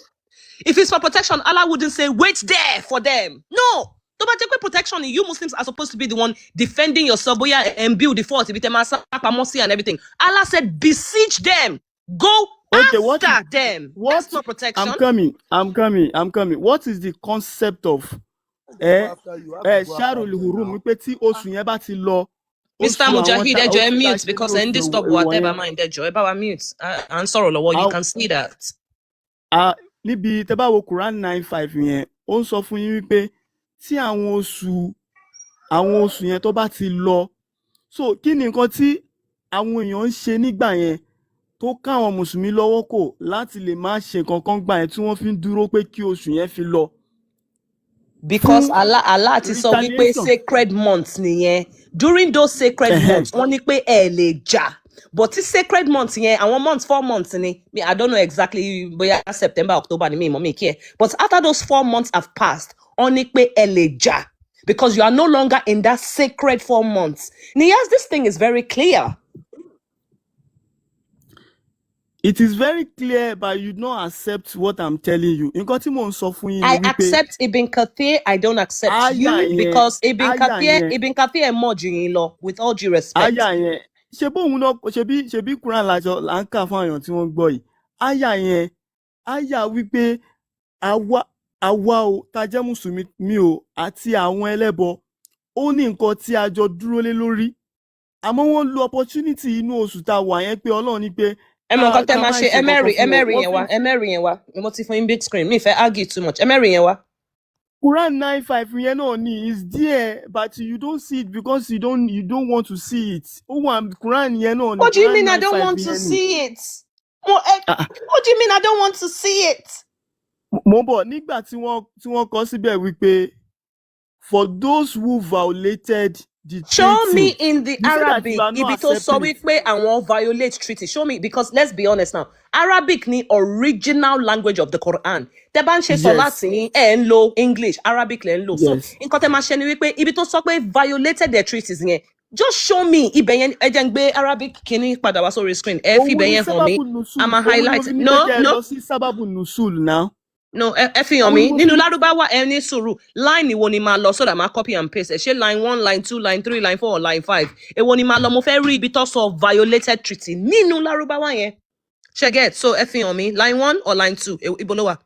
If it's for protection, Allah wouldn't say wait there for them. No. Tó bá jẹ́ pé protection, you Muslims are supposed to be the one defending yourself, bóyá and build the fort, ibi tẹ́ máa sá pamọ́ sí and everything. Allah said besiege them. Go Okay, what is after them. what That's not I'm protection. coming, I'm coming, I'm coming. What is the concept of Go after you have to go after Sharul them Hurum now. wípé tí oṣù yẹn bá ti lọ, Mr. oṣù àwọn Mujahid, tá ẹ jọ̀ọ́, ẹ oṣù tá a mute ṣe ní because ẹ ń oṣù disturb wa ìwọ̀n tẹ́ bá yẹn. mind, ẹ jọ̀ọ́, ẹ bá wa mute. À ń sọ̀rọ̀ lọ́wọ́, you can see that. Níbi tẹ́ bá wo Quran 9:5 yẹn, ó ń sọ fún yín wípé tí àwọn oṣù yẹn tó bá ti lọ, so kí ni nǹkan tí àwọn èèyàn ń ṣe nígbà yẹn tó ká àwọn mùsùlùmí lọ́wọ́ kò láti lè má ṣe nǹkan kan gbà yẹn tí wọ́n fi ń dúró pé kí oṣù yẹn fi lọ Because fún Allah ti sọ wípé retaliation? sacred months nìyẹn. During those sacred months, wọ́n ní pé ẹ lè jà. But tí sacred months yẹn, àwọn months, 4 months ni, me, I don't know exactly bóyá September, October ni, mi mọ̀, mi kí ẹ. But after those 4 months have passed, wọ́n ní pé ẹ lè jà because you are no longer in that sacred 4 months. Niyaz, this thing is very clear. It is very clear, but you don't accept what I'm telling you. Nǹkan tí mò ń sọ fún yín ni I wípé accept Ibn Kathir, I don't accept aya you yẹn because Ibn aya Kathir, yẹn Ibn Kathir mọ̀ jù yín lọ, with all due respect. Aya yẹn, ṣe bóun náà, ṣebí Quran lájọ là ń kà fún àyàn tí wọ́n gbọ́ yìí. Aya yẹn, aya wípé àwa o tá jẹ́ mùsùlùmí mi o àti àwọn ẹlẹ́bọ, ó ní nǹkan tí a jọ dúró lé lórí, àmọ́ wọ́n lo opportunity inú oṣù tá a wà yẹn pé Ọlọ́run ní pé Ẹ mọ ká nǹkan tẹ́ ká máa má ṣe, ṣe ẹ nǹkan kan mẹ́rin ẹ fún wọn mẹ́rin wọ́n yẹn fi wá, ẹ mẹ́rin yẹn wá. Mo ti fún yín big screen, mi ì fẹ́ argue too much. Ẹ mẹ́rin yẹn wá. Quran 9:5 yẹn náà ni is there, but you don't see it because you don't want to see it. Ó wà, Quran yẹn náà ni. What do you Quran mean I nine don't five want to yẹn ni. see it? Mo, eh, Ah, ah, what do you mean I don't want to see it? Mo ń bọ̀. Nígbà tí wọ́n kọ síbẹ̀ wípé for those who violated the Show me treaty, in the you say that you Arabic are not ibi tó sọ accepting it. wípé àwọn violate treaty. Show me, because let's be honest now. Arabic ni original language of the Quran. Tẹ́ bá ń ṣe sọ láti yín, ẹ̀ ń lo English, Arabic lẹ̀ ń lò. So nǹkan tẹ́ máa ṣe ni wípé ibi tó sọ pé violated their treaties yẹn, just show me ibẹ̀ yẹn. Ẹ jẹ́ n gbé Arabic kìíní padà wá sórí screen. Ẹ fi Òun ibẹ̀ ni yẹn hàn mí. sábàbù A nusul. máa Òun ni mo highlight. fi ní pé No, kẹ́ ẹ no, lọ sí sábàbù nusul now. No, ẹ fi hàn Òun mí ni mo nínú fi Lárúbáwá. Ẹ ní sùúrù. Line wo ni máa lọ so that máa copy and paste ẹ? Ṣé line 1, line 2, line 3, line 4 or line 5? Èwo ni máa lọ? Mo fẹ́ rí ibi tó sọ violated treaty nínú Lárúbáwá yẹn. Ṣe get? So ẹ fi hàn mí, line 1 or line 2, ibo ló wà?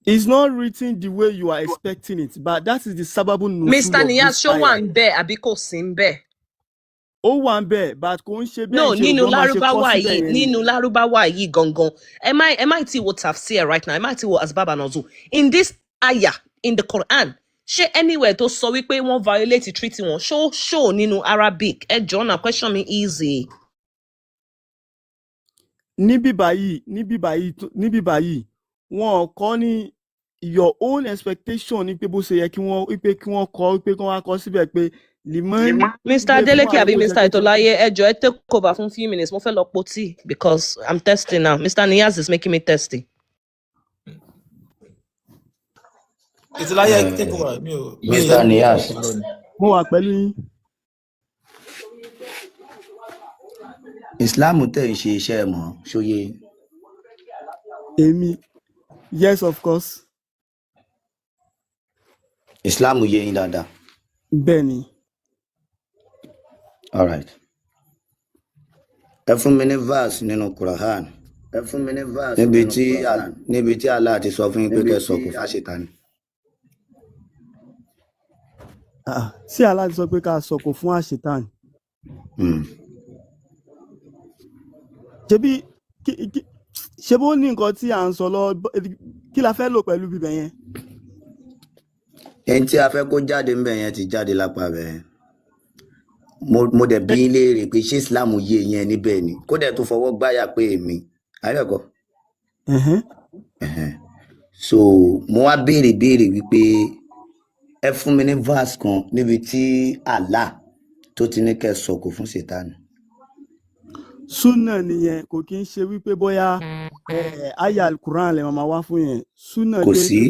It's not written the way you are expecting it, but that is the sábàbù nusul Mr. of Niyaz, this ṣó wà ayah. ń bẹ àbí kò sí ń bẹ? Ó wà ń bẹ̀, but kò ń ṣe bẹ́ẹ̀ No, ṣe nínú rò bọ́n máa ṣe kọ́ Lárúbáwá síbẹ̀ yìí, yẹn ni. nínú Lárúbáwá yìí gangan, ẹ má tí wo tafsir right now, ẹ má tí wo asbab nuzul in this ayah in the Quran. Ṣé anywhere tó sọ wípé wọ́n violate treaty wọn, ṣó nínú Arabic? Ẹ jọ̀ọ́ na, question me easy. Níbí báyìí, wọn kọ́ ní your own expectation ní pé bó ṣe yẹ kí wọ́n wípé kí wọ́n kọ́ wípé kí wọ́n wá kọ́ síbẹ̀ pé limon Mr. wípé fún Adeleke àwọn àbí tó jẹ́ Mr. pé Itolaye, ẹ jọ̀ọ́, ẹ take over fún few minutes. Mo fẹ́ lọ po tea because I'm thirsty now. Mr. Niyaz is making me thirsty. Ètò láyé, take over. Mi ò Mr. yẹ Niyas, Mo wà pẹ̀lú yín. Islam tẹ̀ ń ṣe iṣẹ́ ẹ̀ mọ́ ṣóyé? Èmi, yes, of course. Islam yé yín dáadáa? Bẹ́ẹ̀ ni. All right, ẹ fún mi ní verse nínú Quran Ẹ fún mi ní verse níbi nínú tí Quran níbi tí Allah ti sọ fún yín pé níbi kẹ́ tí sọkò fáṣetánì. Ah, sí, Allah ti sọ pé ká sọ̀kò fún àṣetán? Ṣebí ṣe bó ní nǹkan tí à ń sọ lọ, kí la fẹ́ lò pẹ̀lú bíbẹ̀ yẹn? Ẹni tí a fẹ́ kó jáde ńbẹ̀ yẹn ti jáde lápá bẹ̀ yẹn. Mo dẹ̀ bí yín léèrè pé ṣé Islam yé yẹn níbẹ̀ ni, kó dẹ̀ tó fọwọ́ gbáyà pé èmi àyẹ̀kọ́. Ẹ̀hẹ́n. Ẹ̀hẹ́n. So mo wá béèrè béèrè wípé ẹ fún mi ní verse kan níbi tí Allah tó ti ní kẹ́ sọ̀kò fún Sátánì. Súnà nìyẹn, kò kí ń ṣe wípé bóyá aya Quran lè máa wá fún yẹn súnà Kò pé sí.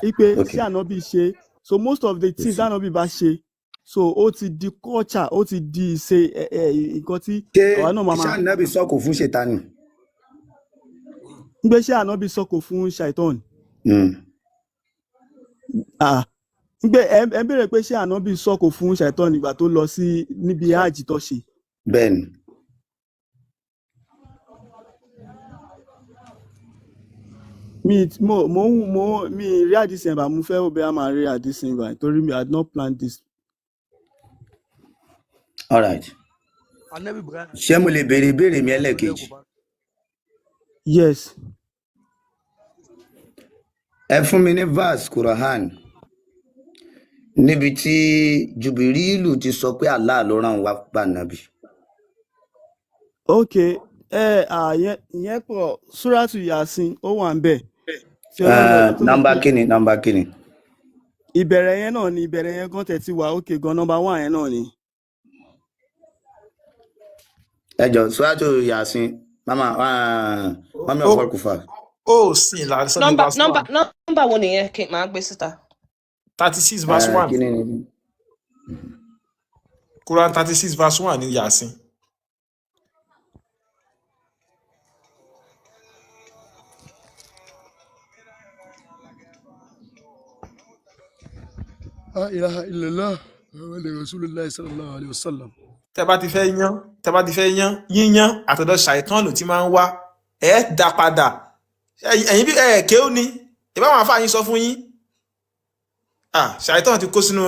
Wípé Ok. sí ànábì ṣe. So most of the Kò things sí. ànábì bá ṣe, so ó ti di culture, ó ti di ìṣe ẹ ẹ nǹkan tí Ṣé àwa náà máa ṣé máa ànábì sọ̀kò fún Sátánì? Ń gbé ṣé ànábì sọkò fún shaitan? Ah, ń gbé ẹ ń béèrè pé ṣé ànábì sọkò fún shaitan nígbà tó lọ sí níbi hajj tó ṣe? Bẹ́ẹ̀ ni. Mi mo mo ń mo mi rí àdìsí ẹ̀ bá mo fẹ́ bẹ́ẹ̀ máa rí àdìsí ẹ̀ bá torí mi I had not planned this. All right. Anabi Ibrahim Ṣé mo lè béèrè ìbéèrè mi ẹlẹ́ẹ̀kejì? Yes. Ẹ fún mi ní verse Quran níbi tí Jùbìrílù ti sọ pé Allah ló rán wa bá nàbì. Ok, ẹ à yẹn ìyẹn pọ̀. Súrátù Yasin, ó wà ń bẹ̀ tí Ọlọ́run tó sọ Nọ́mbà pé kíni, nọ́mbà kíni? Ìbẹ̀rẹ̀ yẹn náà ni, ìbẹ̀rẹ̀ yẹn gan tẹ̀ ti wà. Ok gan, nọ́mbà 1 yẹn náà ni. Ẹ jọ, Suratu Yasin, mama mami Ó of all kufar. Ó sìn là sọ ní Nọ́mbà verse nọ́mbà 1. Nọ́mbà wo nìyẹn kí n máa gbé síta? 36 verse 1. Kíni ni? Quran 36 verse 1 ní Yasin. La ilaha illallah Muhammadu Rasulullah sallallahu alayhi wa sallam. Tẹ bá ti fẹ́ yán, tẹ bá ti fẹ́ yán yíyán, àtọ̀dọ̀ ṣàìtàn ló ti máa ń wá. Ẹ dá padà. Ẹ̀yin bí ẹ kéwú ni ìbáwọn àáfàá yín sọ fún yín. Ah, ṣàìtàn ti kó sínú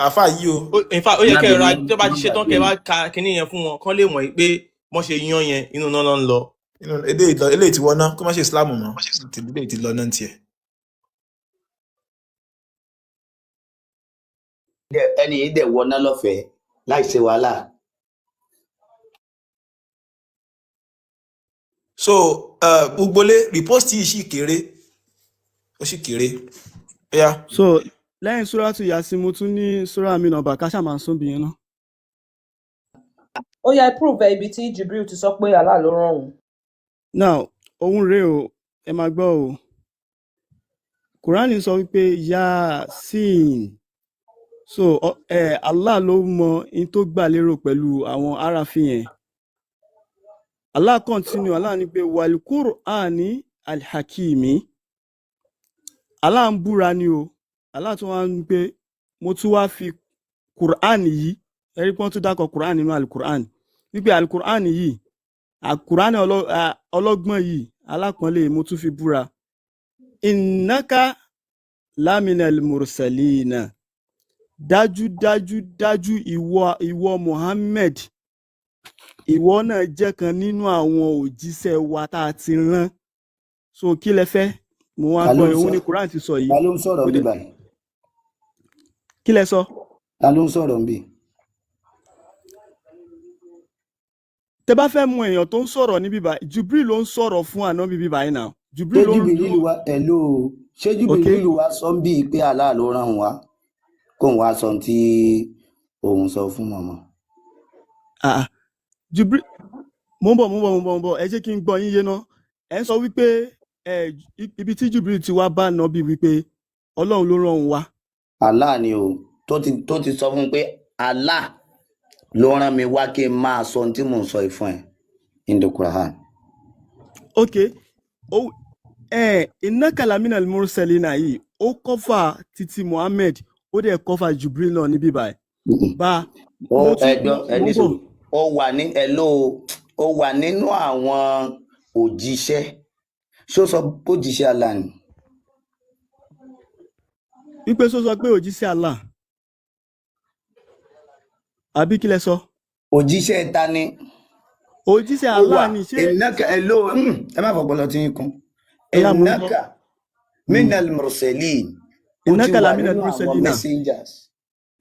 àáfàá yìí o. In fact, ó yẹ Má kẹ́ ẹ ra bínú, tó bá má ti ṣe tán, kẹ́ ẹ gbàgbé. wá ka kinní yẹn fún wọn kán lè mọ̀ pé wọ́n ṣe yán yẹn, inú náà ló ń lọ. Inú eléyìí lọ, eléyìí ti wọná, kó má ṣe Islam mọ́. Eléyìí ti lọ náà tiẹ̀. Ẹni yìí dẹ̀ wọná lọ́fẹ̀ẹ́ láì ṣe wàhálà. So gbogbole repost yìí sì kéré, ó sì kéré. Ó yá. So lẹ́yìn súrátù Yasin, mo tún ní súrà mi nọ̀bà ká ṣáà máa sún bí yẹn náà. Ó yá, prove ẹ ibi tí Jibril ti sọ pé Allah ló rán òun. Now, òun rèé o, ẹ máa gbọ́ o. Kùránì sọ wípé Yasin. So Allah ló mọ in tó gbà lérò pẹ̀lú àwọn aráàfin yẹn. Allah continue, Allah ní pé wal-Qur'ani al-Hakimi. Allah ń búra ni o. Allah tún wá ń pé mo tún wá fi Quran yìí, ẹ rí pé wọ́n tún dákọ̀ Quran nínú Al-Quran, wípé Al-Quran yìí, Al-Quran ọlọ́gbọ́n yìí, alápọ̀nlé, mo tún fi búra. Innaka laminal mursalina. Dájúdájú dájú, ìwọ Muhammad, ìwọ náà jẹ́ kan nínú àwọn òjíṣẹ́ wa tá a ti rán. So kí lẹ fẹ́? Mo wá Ta ló gbọ́ ń ẹ̀, sọ òun ni Quran ti sọ yìí. Ta ló ń sọ̀rọ̀ Kò ń bí dẹ̀ báyìí? Kí lẹ sọ? Ta ló ń sọ̀rọ̀ ń bí? Tẹ bá fẹ́ mú èèyàn tó ń sọ̀rọ̀ níbí báyìí, Jubril ló ń sọ̀rọ̀ fún ànábì bíbá yìí náà. Ṣé Jubril ló ń Jùbìrìlù wa, hello, ṣé Ok. Jùbìrìlù wa sọ ń bí pé Allah ló rán òun wá kóun wá sọ ohun tí òun sọ fún mọ̀mọ́? Ah, ah. Jubril, mo ń bọ̀, mo ń bọ̀, mo ń bọ̀, mo ń bọ̀. Ẹ jẹ́ kí n gbọ́ yín yé ná. Ẹ ń sọ wípé ibi tí Jubril ti wá bá ànábì wípé Ọlọ́run ló rán òun wá. Allah ni o, tó ti sọ fún un pé Allah ló rán mi wá kí n máa sọ ohun tí mò ń sọ yìí fún ẹ in the Quran. Ok, ó innaka laminal mursalina yìí, ó cover títí Muhammad, ó dẹ̀ cover Jubril náà níbí báyìí. Bá Ó mo tún ẹgbọ́ mo ẹ mo ní ń bọ̀. sùúrù. Ó wà ní, hello, ó wà nínú àwọn òjíṣẹ́. Ṣó sọ pé òjíṣẹ́ Allah ni? Wípé sọ pé òjíṣẹ́ Allah, àbí kí lẹ sọ? Òjíṣẹ́ ta ni? Òjíṣẹ́ Ó Allah wà ni ṣé innaka, hello, ẹ má fọpọlọ tí ń kún. Ẹyà, mo ń gbọ́. Innaka minal mursalin. Ó ti Innaka wà laminal nínú àwọn mursalina. messengers.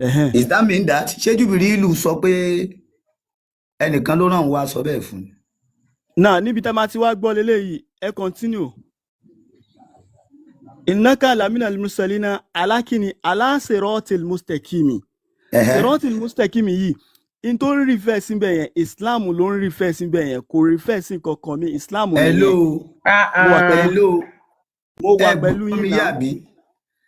Ẹ̀hẹ́n. Is that mean that ṣé Jùbìrìlù sọ pé ẹnìkan ló ràn wá sọ bẹ́ẹ̀ fún un? Náà níbi tá a máa ti wá gbọ́ leléyìí, ẹ continue. Innaka laminal mursalina alákìíní ala siratil mustaqimi. Ẹ̀hẹ́. Siratil mustaqimi yìí, in tó ń refer síbẹ̀ yẹn, Islam ló ń refer síbẹ̀ yẹn, kò refer sí kankan mi, Islam nìyẹn. Hello. Mo wà pẹ̀lú Hello. Mo wà Ẹ pẹ̀lú gbọ́ yín mi náà. yàbí?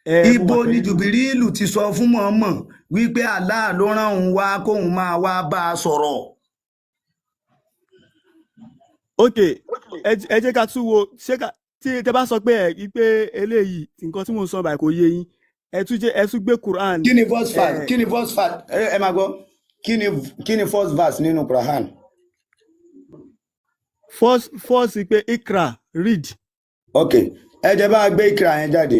Ẹ mo wà Ibo ni pẹ̀lú yín. Jùbìrìlù ti sọ fún Mọ̀ọ́mọ̀ wípé Allah ló rán òun wá kóun máa wá bá a sọ̀rọ̀? Ok, ẹ jẹ́ ká tún wo ṣé ká tí tẹ bá sọ pé ẹ pé eléyìí, nǹkan tí mò ń sọ báyìí kò yé yín, ẹ tún jẹ́ ẹ tún gbé Quran. Kí ni first verse? Ẹ Kí ni first verse? Ẹ máa gbọ́. Kí ni first verse nínú Quran? First pé Ikra, read. Ok, ẹ jẹ́ bá a gbé ìkìrà yẹn jáde.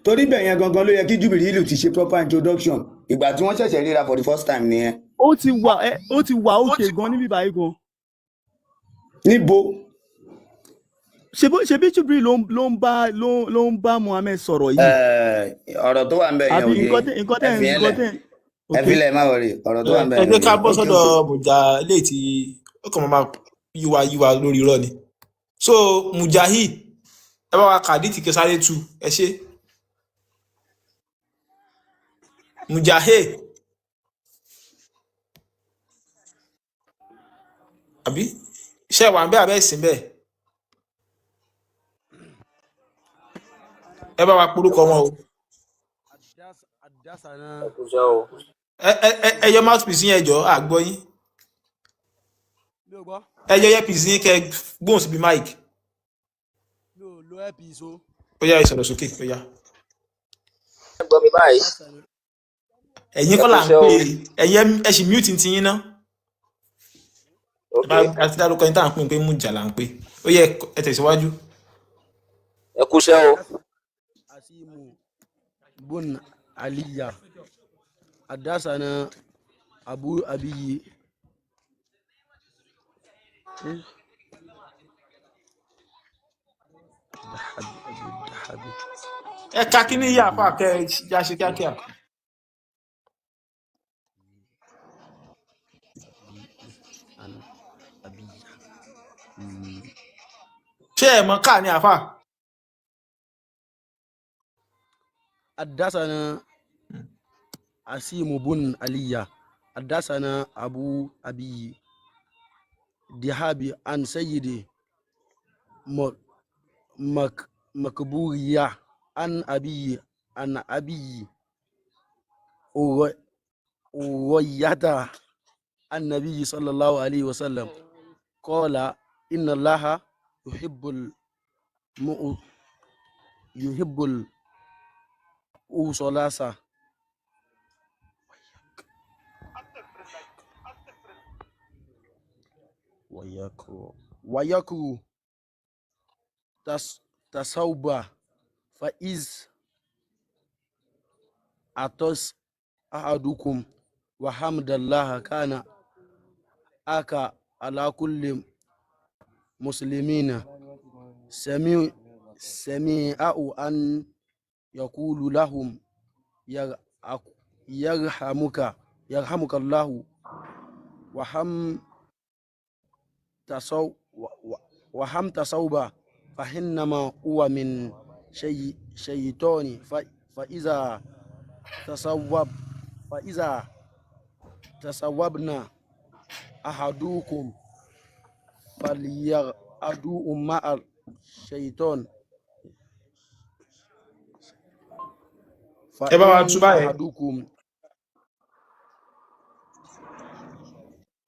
Torí bẹ̀ yẹn gangan ló yẹ kí Jùbìrìlù ti ṣe proper introduction. Ìgbà tí wọ́n ṣẹ̀ṣẹ̀ ríra for the first time nìyẹn. Ó ti wà òkè gan níbí báyìí gan. Níbo? Ṣebí Jubril ló ń bá ló ń bá Muhammed sọ̀rọ̀ yìí. Ọ̀rọ̀ tó wà ń bẹ̀ yẹn Àbí ò yé. nǹkan Ẹ tẹ́ fi yẹn nǹkan lẹ̀. tẹ́ Ẹ ok fi lẹ̀, má worry. Ọ̀rọ̀ tó wà ń bẹ̀ Ẹ yẹn jẹ́ ò ká yé. bọ́ Ok. sọ́dọ̀ Mùjà eléyìí tí ó kàn máa yíwa yíwa lórí irọ́ ni. So Mujahid, ẹ bá wa kàdí tí kẹsàrẹ́ tu, ẹ ṣe Mujahid, àbí ṣe wà ń bẹ́ẹ̀ abẹ́ ìsìn bẹ́ẹ̀, ẹ bá wa porúkọ wọn o. Àdásánà. Ẹ yọ mouthpiece yín, ẹ jọ̀ọ́, àgbọ́ yín. Mi ò gbọ́. Ẹ yọ earpiece yín kẹ gbóhùn síbi mic. Mi ò lo earpiece o. Ó yá, ẹ sọ̀rọ̀ sókè, ó yá. Gbọ́ mi báyìí? Àdásánà. Ẹ̀yin Ẹ kọ́ kú là ń iṣẹ́ pè o. é, ẹ̀yin ẹ sì mute ti yín ná. Ẹ Ok. bá a ti dárúkọ yín tá à ń pè pé Mùjà là ń pè, ó yẹ ẹ tẹ̀síwájú. Ẹ kú iṣẹ́ o. Asimu bun Aliya. Àdásánà Abu Abiyi. Dahabi Abu Dahabi. Ẹ ka kí ní yà fà kẹ ẹ já ṣe kíákíá. Ṣé ẹ mọ̀ ká ní àfà? حدثنا عاصم بن علي حدثنا أبو أبي دهاب عن سيد م- مك مكبورية عن أبي عن أبي هريرة عن النبي صلى الله عليه وسلم قال إن الله يحب الم يحب الأوصلاص ويكره تصوب فإذ عطس أحدكم وحمد الله كان أكا على كل مسلمين سميع سميع أن يقول لهم يرحمك يرحمك الله وهم تصو وهم تصوب فإنما هو من شيطان فإذا تصوب فإذا تصوبنا أحدكم فليعدو مع الشيطان Ẹ bá wa فإن tú báyẹn. أحدكم.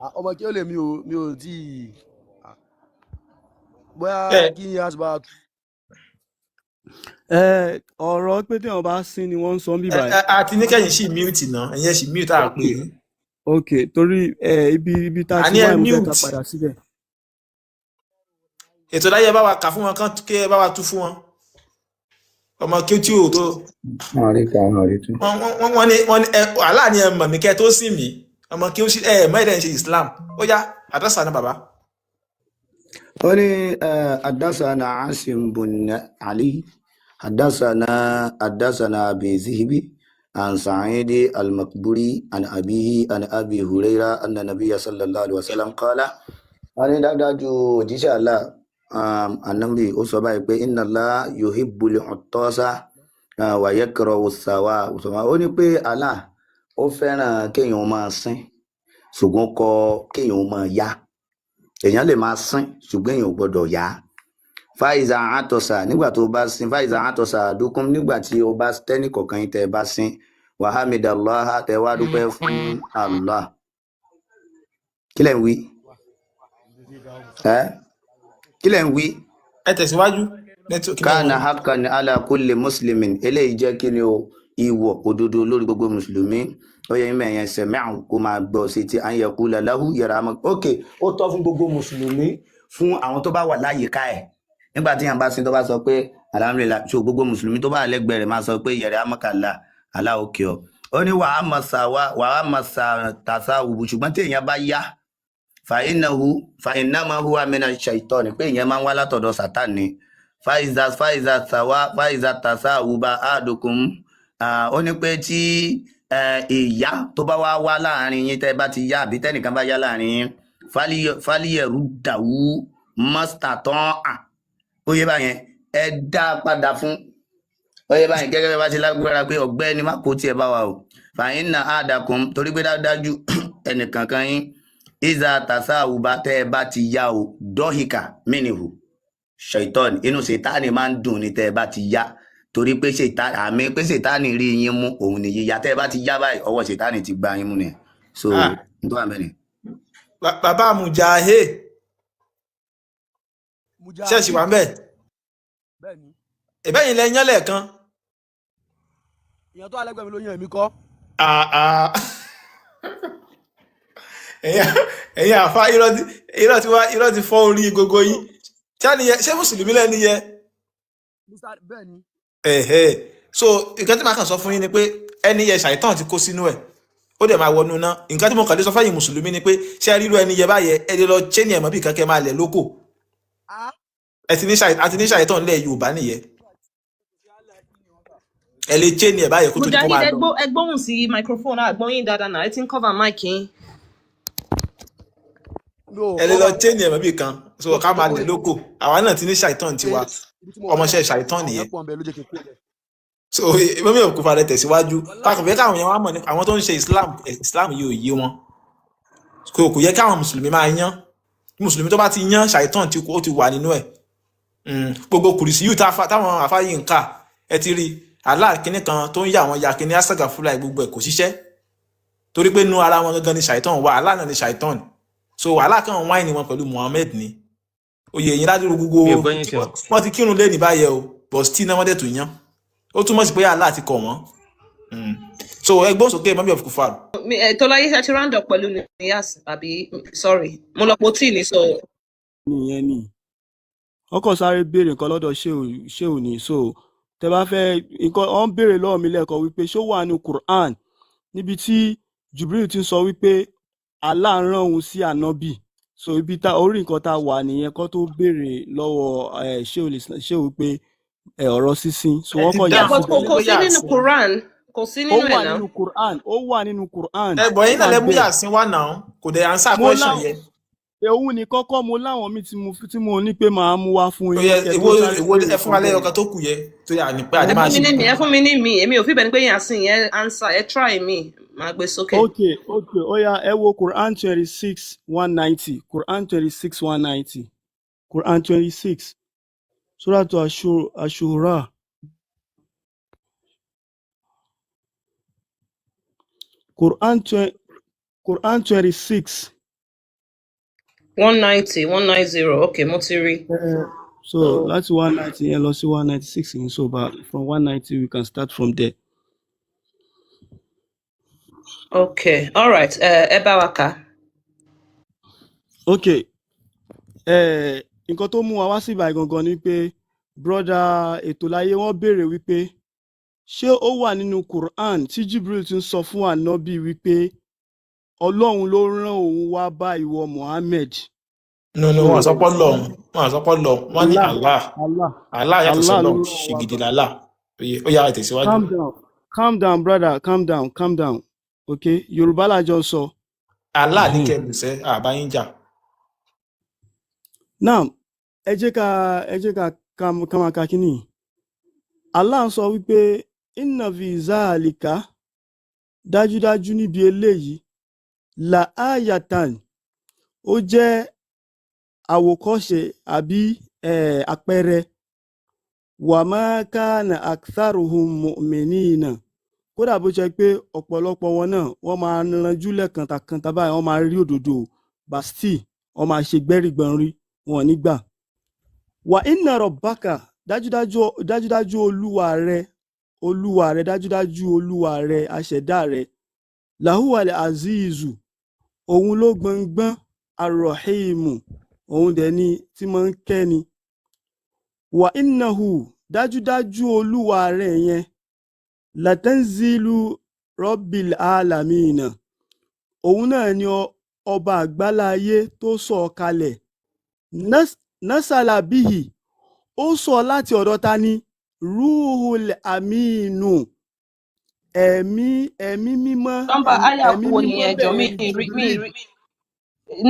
Ah, ọmọ kí ó lè mi ò tí ì bóyá Ẹ kí n yá bá tu. Ẹ ọ̀rọ̀ pé téèyàn bá sín ni wọ́n ń sọ ń bì ẹ báyìí. àti ní kẹ́yìn sì mute náà, ẹ̀yin ẹ sì mute à pè yín. Ok, torí ẹ ibi tá a ti Àní wá ẹ ẹ mo fẹ́ ká mute. padà síbẹ̀. Ètò láyé ẹ bá wa kà fún wọn kán kí ẹ bá wa tú fún wọn. Ọmọ kí ó tí ò tó. Wọn rí ká wọn rí tú. Wọ́n ní ẹ wàhálà ni ẹ mọ̀ mí kẹ́ tó sìn mí. Ọmọ kí ó sì ẹ mọ̀ ẹ̀dẹ̀ ń ṣe Islam. Ó yá àdásà ni bàbá. Ó ní حدثنا عاصم بن علي حدثنا أبي ذهبي عن سعيد المقبري عن أبيه عن أبي هريرة أن النبي صلى الله عليه وسلم قال wọ́n ní dájúdájú òjíṣẹ́ Allah Ànábì ó sọ báyìí pé inna Allah yuhibbul uttasa wa yakrahu sawa. Ó ní pé Allah ó fẹ́ràn kéèyàn máa sín ṣùgbọ́n kọ̀ kéèyàn máa yá. Èèyàn lè máa sín ṣùgbọ́n èèyàn ò gbọ́dọ̀ yá. Fáìzà àtọ̀sà nígbà tó bá sín, fáìzà àtọ̀sà àdúkùn nígbà tí o bá tẹ́nì kọ̀ọ̀kan yín tẹ́ ẹ bá sín, wàhámídàláhà tẹ́ wá dúpẹ́ fún Allah. Kí lẹ̀ ń wí? Ẹ́ kí lẹ̀ ń wí? Ẹ tẹ̀síwájú. Nẹ́tíwọ̀kì náà Kana wọlé. haqqan ala kulli muslimin, eléyìí jẹ́ kí ni o, ìwọ̀ òdodo lórí gbogbo mùsùlùmí. Ó yẹ yín mẹ́yẹn sẹ̀mẹ́àwù kó máa gbọ́ sí ti an yaqula lahu yàrá. Ok, ó tọ́ fún gbogbo mùsùlùmí, fún àwọn tó bá wà láyìíká ẹ̀ nígbà tí yàn bá sin tó bá sọ pé alhamdulillah, so gbogbo mùsùlùmí tó bá wà lẹ́gbẹ̀ẹ́ rẹ̀ máa sọ pé yàrá mọ́kànlá aláòkè ọ. Ó ní wàá mọ̀ sàwá wàá mọ̀ tàṣà òbù, ṣùgbọ́n tí èèyàn bá yá fàínàhù fàínàmà huwa mina ṣàìtọ́ni, pé ìyẹn máa ń wá látọ̀dọ̀ sátánì ni. Fàìzà tàwa fàìzà tàṣà àwùbá àdùkùn, ó ní pé tí ìyá tó bá wá wá láàrin yín tẹ́ bá ti yá àbí tẹ́nìkan bá yá láàrin yín, fálíyẹ̀rù dàwú mọ́sítà tán à ó yé báyẹn, ẹ dá a padà fún ó yé báyẹn gẹ́gẹ́ bí bá ti lágbára pé ọ̀gbẹ́ni má kó tiẹ̀ bá wa o. Fàyínà àdàkùn torí pé dájúdájú ẹnìkankan yín ìzà tàṣà àwùbá tẹ́ ẹ bá ti yá o dọ́hìkà mínìhù ṣèitọ́ni, inú ṣètánì máa ń dùn ní tẹ́ ẹ bá ti yá, torí pé ṣètánì àmì pé ṣètánì rí yín mú òun ni yíyá tẹ́ ẹ bá ti yá báyìí ọwọ́ ṣètánì ti gba yín mú ni. So Ah, n tó wà mẹ́rin. Bàbá Mujahid ṣẹ́ẹ̀ṣì Mujahid wà ń bẹ̀. bẹ́ẹ̀ ni Ìbẹ́yìn lẹ yán lẹ́ẹ̀kan. èèyàn tó alẹ́gbẹ̀ẹ́ mi ló yàn mí kọ́. Ah, ah. Ẹ̀yin àfa irọ́ ti wá irọ́ ti fọ́ orí gbogbo yín. Ṣé ẹni yẹn- ṣé mùsùlùmí lẹ́ni yẹn? Mr. bẹ́ẹ̀ ni Ẹ̀hẹ́. So nǹkan tí màá kàn sọ fún yín ni pé ẹni yẹn ṣàìtàn ti kó sínú ẹ̀, ó dẹ̀ máa wọnú ná. Nǹkan tí mo kàn lè sọ fẹ́yìn mùsùlùmí ni pé ṣé ẹ ríru ẹni yẹn báyẹn, ẹ lè lọ chain ẹ̀ mọ́ bí kankan máa lẹ̀ lóko. ah Ẹ ti ní àti ní ṣàìtàn nílẹ̀ Yorùbá nìyẹn, ẹ lè chain ẹ̀ báyẹn kó tó di kó Mujahid máa ẹ lọ. gbó ẹ gbóhùn sí microphone, àgbọ̀n yín dáadáa náà, ẹ ti ń cover mic yín. Mi ò Ẹ lè lọ cover. chain ẹ̀ mọ́bì kan, so Mo ká máa mo lè lóko. Àwa náà ti ní ṣàìtàn pé tiwa, ibi tí mo wà náà, ọmọọṣẹ́ ṣàìtàn àwọn èèyàn nìyẹn. pọ̀ ń bẹ ló jẹ́ kí n kúrò bẹ́ẹ̀. So mọ́mí òkú farẹ tẹ̀síwájú. Takùn fẹ́ káwọn èèyàn wá mọ̀ nípa àwọn tó ń ṣe Islam, Islam yìí ò yé wọn. Kò yẹ káwọn mùsùlùmí máa yán. Mùsùlùmí tó bá ti yán ṣàìtàn tí ó ti wà nínú ẹ̀. Gbogbo kùrìsì yìí táwọn afáyín ń kà, ẹ ti rí Allah kínní kan tó ń yà wọn ya kínní asaga fúlà, gbogbo ẹ̀ kò ṣiṣẹ́ torí pé inú ara wọn gangan ni ṣàìtàn wà. Allah náà ni ṣàìtàn, so Allah kan wáìnì wọn pẹ̀lú Muhammed ni oyè yìí ládùúgbò gbogbo. Mi ò gbọ́ yín sí o. Wọ́n ti kírun lé ní báyẹn o, but still náà wọ́n dẹ̀ tún yán. Ó túmọ̀ sí pé Allah ti kọ̀ wọ́n. So ẹ gbóhùn sókè, mọ́mí of Kufar. Tọ́láyé, ṣe ti round up pẹ̀lú Niyas àbí? Sorry, mo lọ po tíì ní so. Nìyẹn ni wọ́n kàn sáré béèrè nǹkan lọ́dọ̀ ṣéun ni. So tẹ bá fẹ́ nǹkan, wọ́n béèrè lọ́wọ́ mi lẹ́ẹ̀kan wípé ṣó wà ní Quran níbi tí Jubril ti ń sọ wípé Allah rán òun sí ànábì. So ibi tá orí nǹkan tá a wà nìyẹn kó tó béèrè lọ́wọ́ ẹ ṣéun pé ẹ ọ̀rọ̀ sísìn, so Ẹ wọ́n ti kàn yà Yeah, dáhùn but kò síbẹ̀. kò sí bóyá nínú àsìn Quran, kò sí Ó nínú ẹ̀ wà náà. nínú Quran, ó wà nínú Quran. Ẹ bọ̀ Ó yín náà wà lẹ mú bẹ́ẹ̀. yàsín wá náà, kò dẹ̀ answer Mo question láwọn yẹn. Òun ní kọ́kọ́, mo láwọn míì tí mo ní pé màá mú wá fún Ó yín yẹ kẹ́ èwo tó sáré èwo béèrè ẹ fún nǹkan wa lẹ́yọ̀ bẹ́ẹ̀. kan tó kù yẹ tó yà ní pé àní Ẹ máa fún ṣe. mi ní mi, ẹ fún mi ní mi, èmi ò fi bẹ́ẹ̀ ni pé Yasin yẹn answer. Ẹ try mi, màá gbé sókè. Ok, ó yá, ẹ wo Quran 26:190, Quran 26:190, Quran 26, Suratu Ashura, Quran 26. 190, 190, ok, mo ti rí. So So láti 190 yẹn lọ sí 196 yẹn, so but from 190 we can start from there. Ok, alright, ẹ bá wa kà. Ok, nǹkan tó mú wa wá sí ìbàyí gangan ni pé brother Ètòláyé, wọ́n béèrè wípé ṣé ó wà nínú Quran tí Jibril ti ń sọ fún ànábì wípé Ọlọ́run ló rán òun wá bá ìwọ Muhammed. No, So wọn sọpọ lọhùn, wọn sọpọ lọhùn, wọn ní Allah. Allah. Allah. Allah yàtọ̀ Allah ló sọ́lọ́hun, rán òun wá ṣìgìdì bá. làlá. Ó yá, ẹ tẹ̀síwájú. Calm down, calm down, brother, calm down, calm down. Ok, Yorùbá làjọ sọ. Allah ní kẹlùsẹ àbáyín jà. Now ẹ jẹ́ ká máa ka kínní. Allah ń sọ wípé inna fi zaalika, dájúdájú níbi eléyìí, la ayatan, ó jẹ́ àwòkọ́ṣe àbí àpẹẹrẹ, wa ma kana aktharuhum mu'minina, kódà bó jẹ́ pé ọ̀pọ̀lọpọ̀ wọn náà, wọ́n máa ranjú lẹ́kàntakànta báyìí, wọ́n máa rí òdodo basti, wọ́n máa ṣe gbẹ́rìgbọ̀nrí, wọn ò ní gbà. Wa inna rabbaka, dájúdájú, dájúdájú olúwa rẹ, olúwa rẹ, dájúdájú olúwa rẹ, aṣẹ̀dá rẹ, lahuwal azizu, òun ló gbọngbọ́n, arọ̀hìmù, òun dẹ̀ ni tí máa ń kẹ́ni. Wa innahu, dájúdájú olúwa rẹ yẹn, latanzilu rabbil alamina, òun náà ni ọba àgbáláyé tó sọ̀ ọ́ kalẹ̀. Nasala bihi, ó sọ láti ọ̀dọ̀ ta ni? Ruhul aminu, ẹ̀mí mímọ́. Nọ́mbà aya Ẹ̀mí wo mímọ́ nìyẹn jọ? Mi bẹ̀rẹ̀ ní ì rí, mi ì Jibril. rí.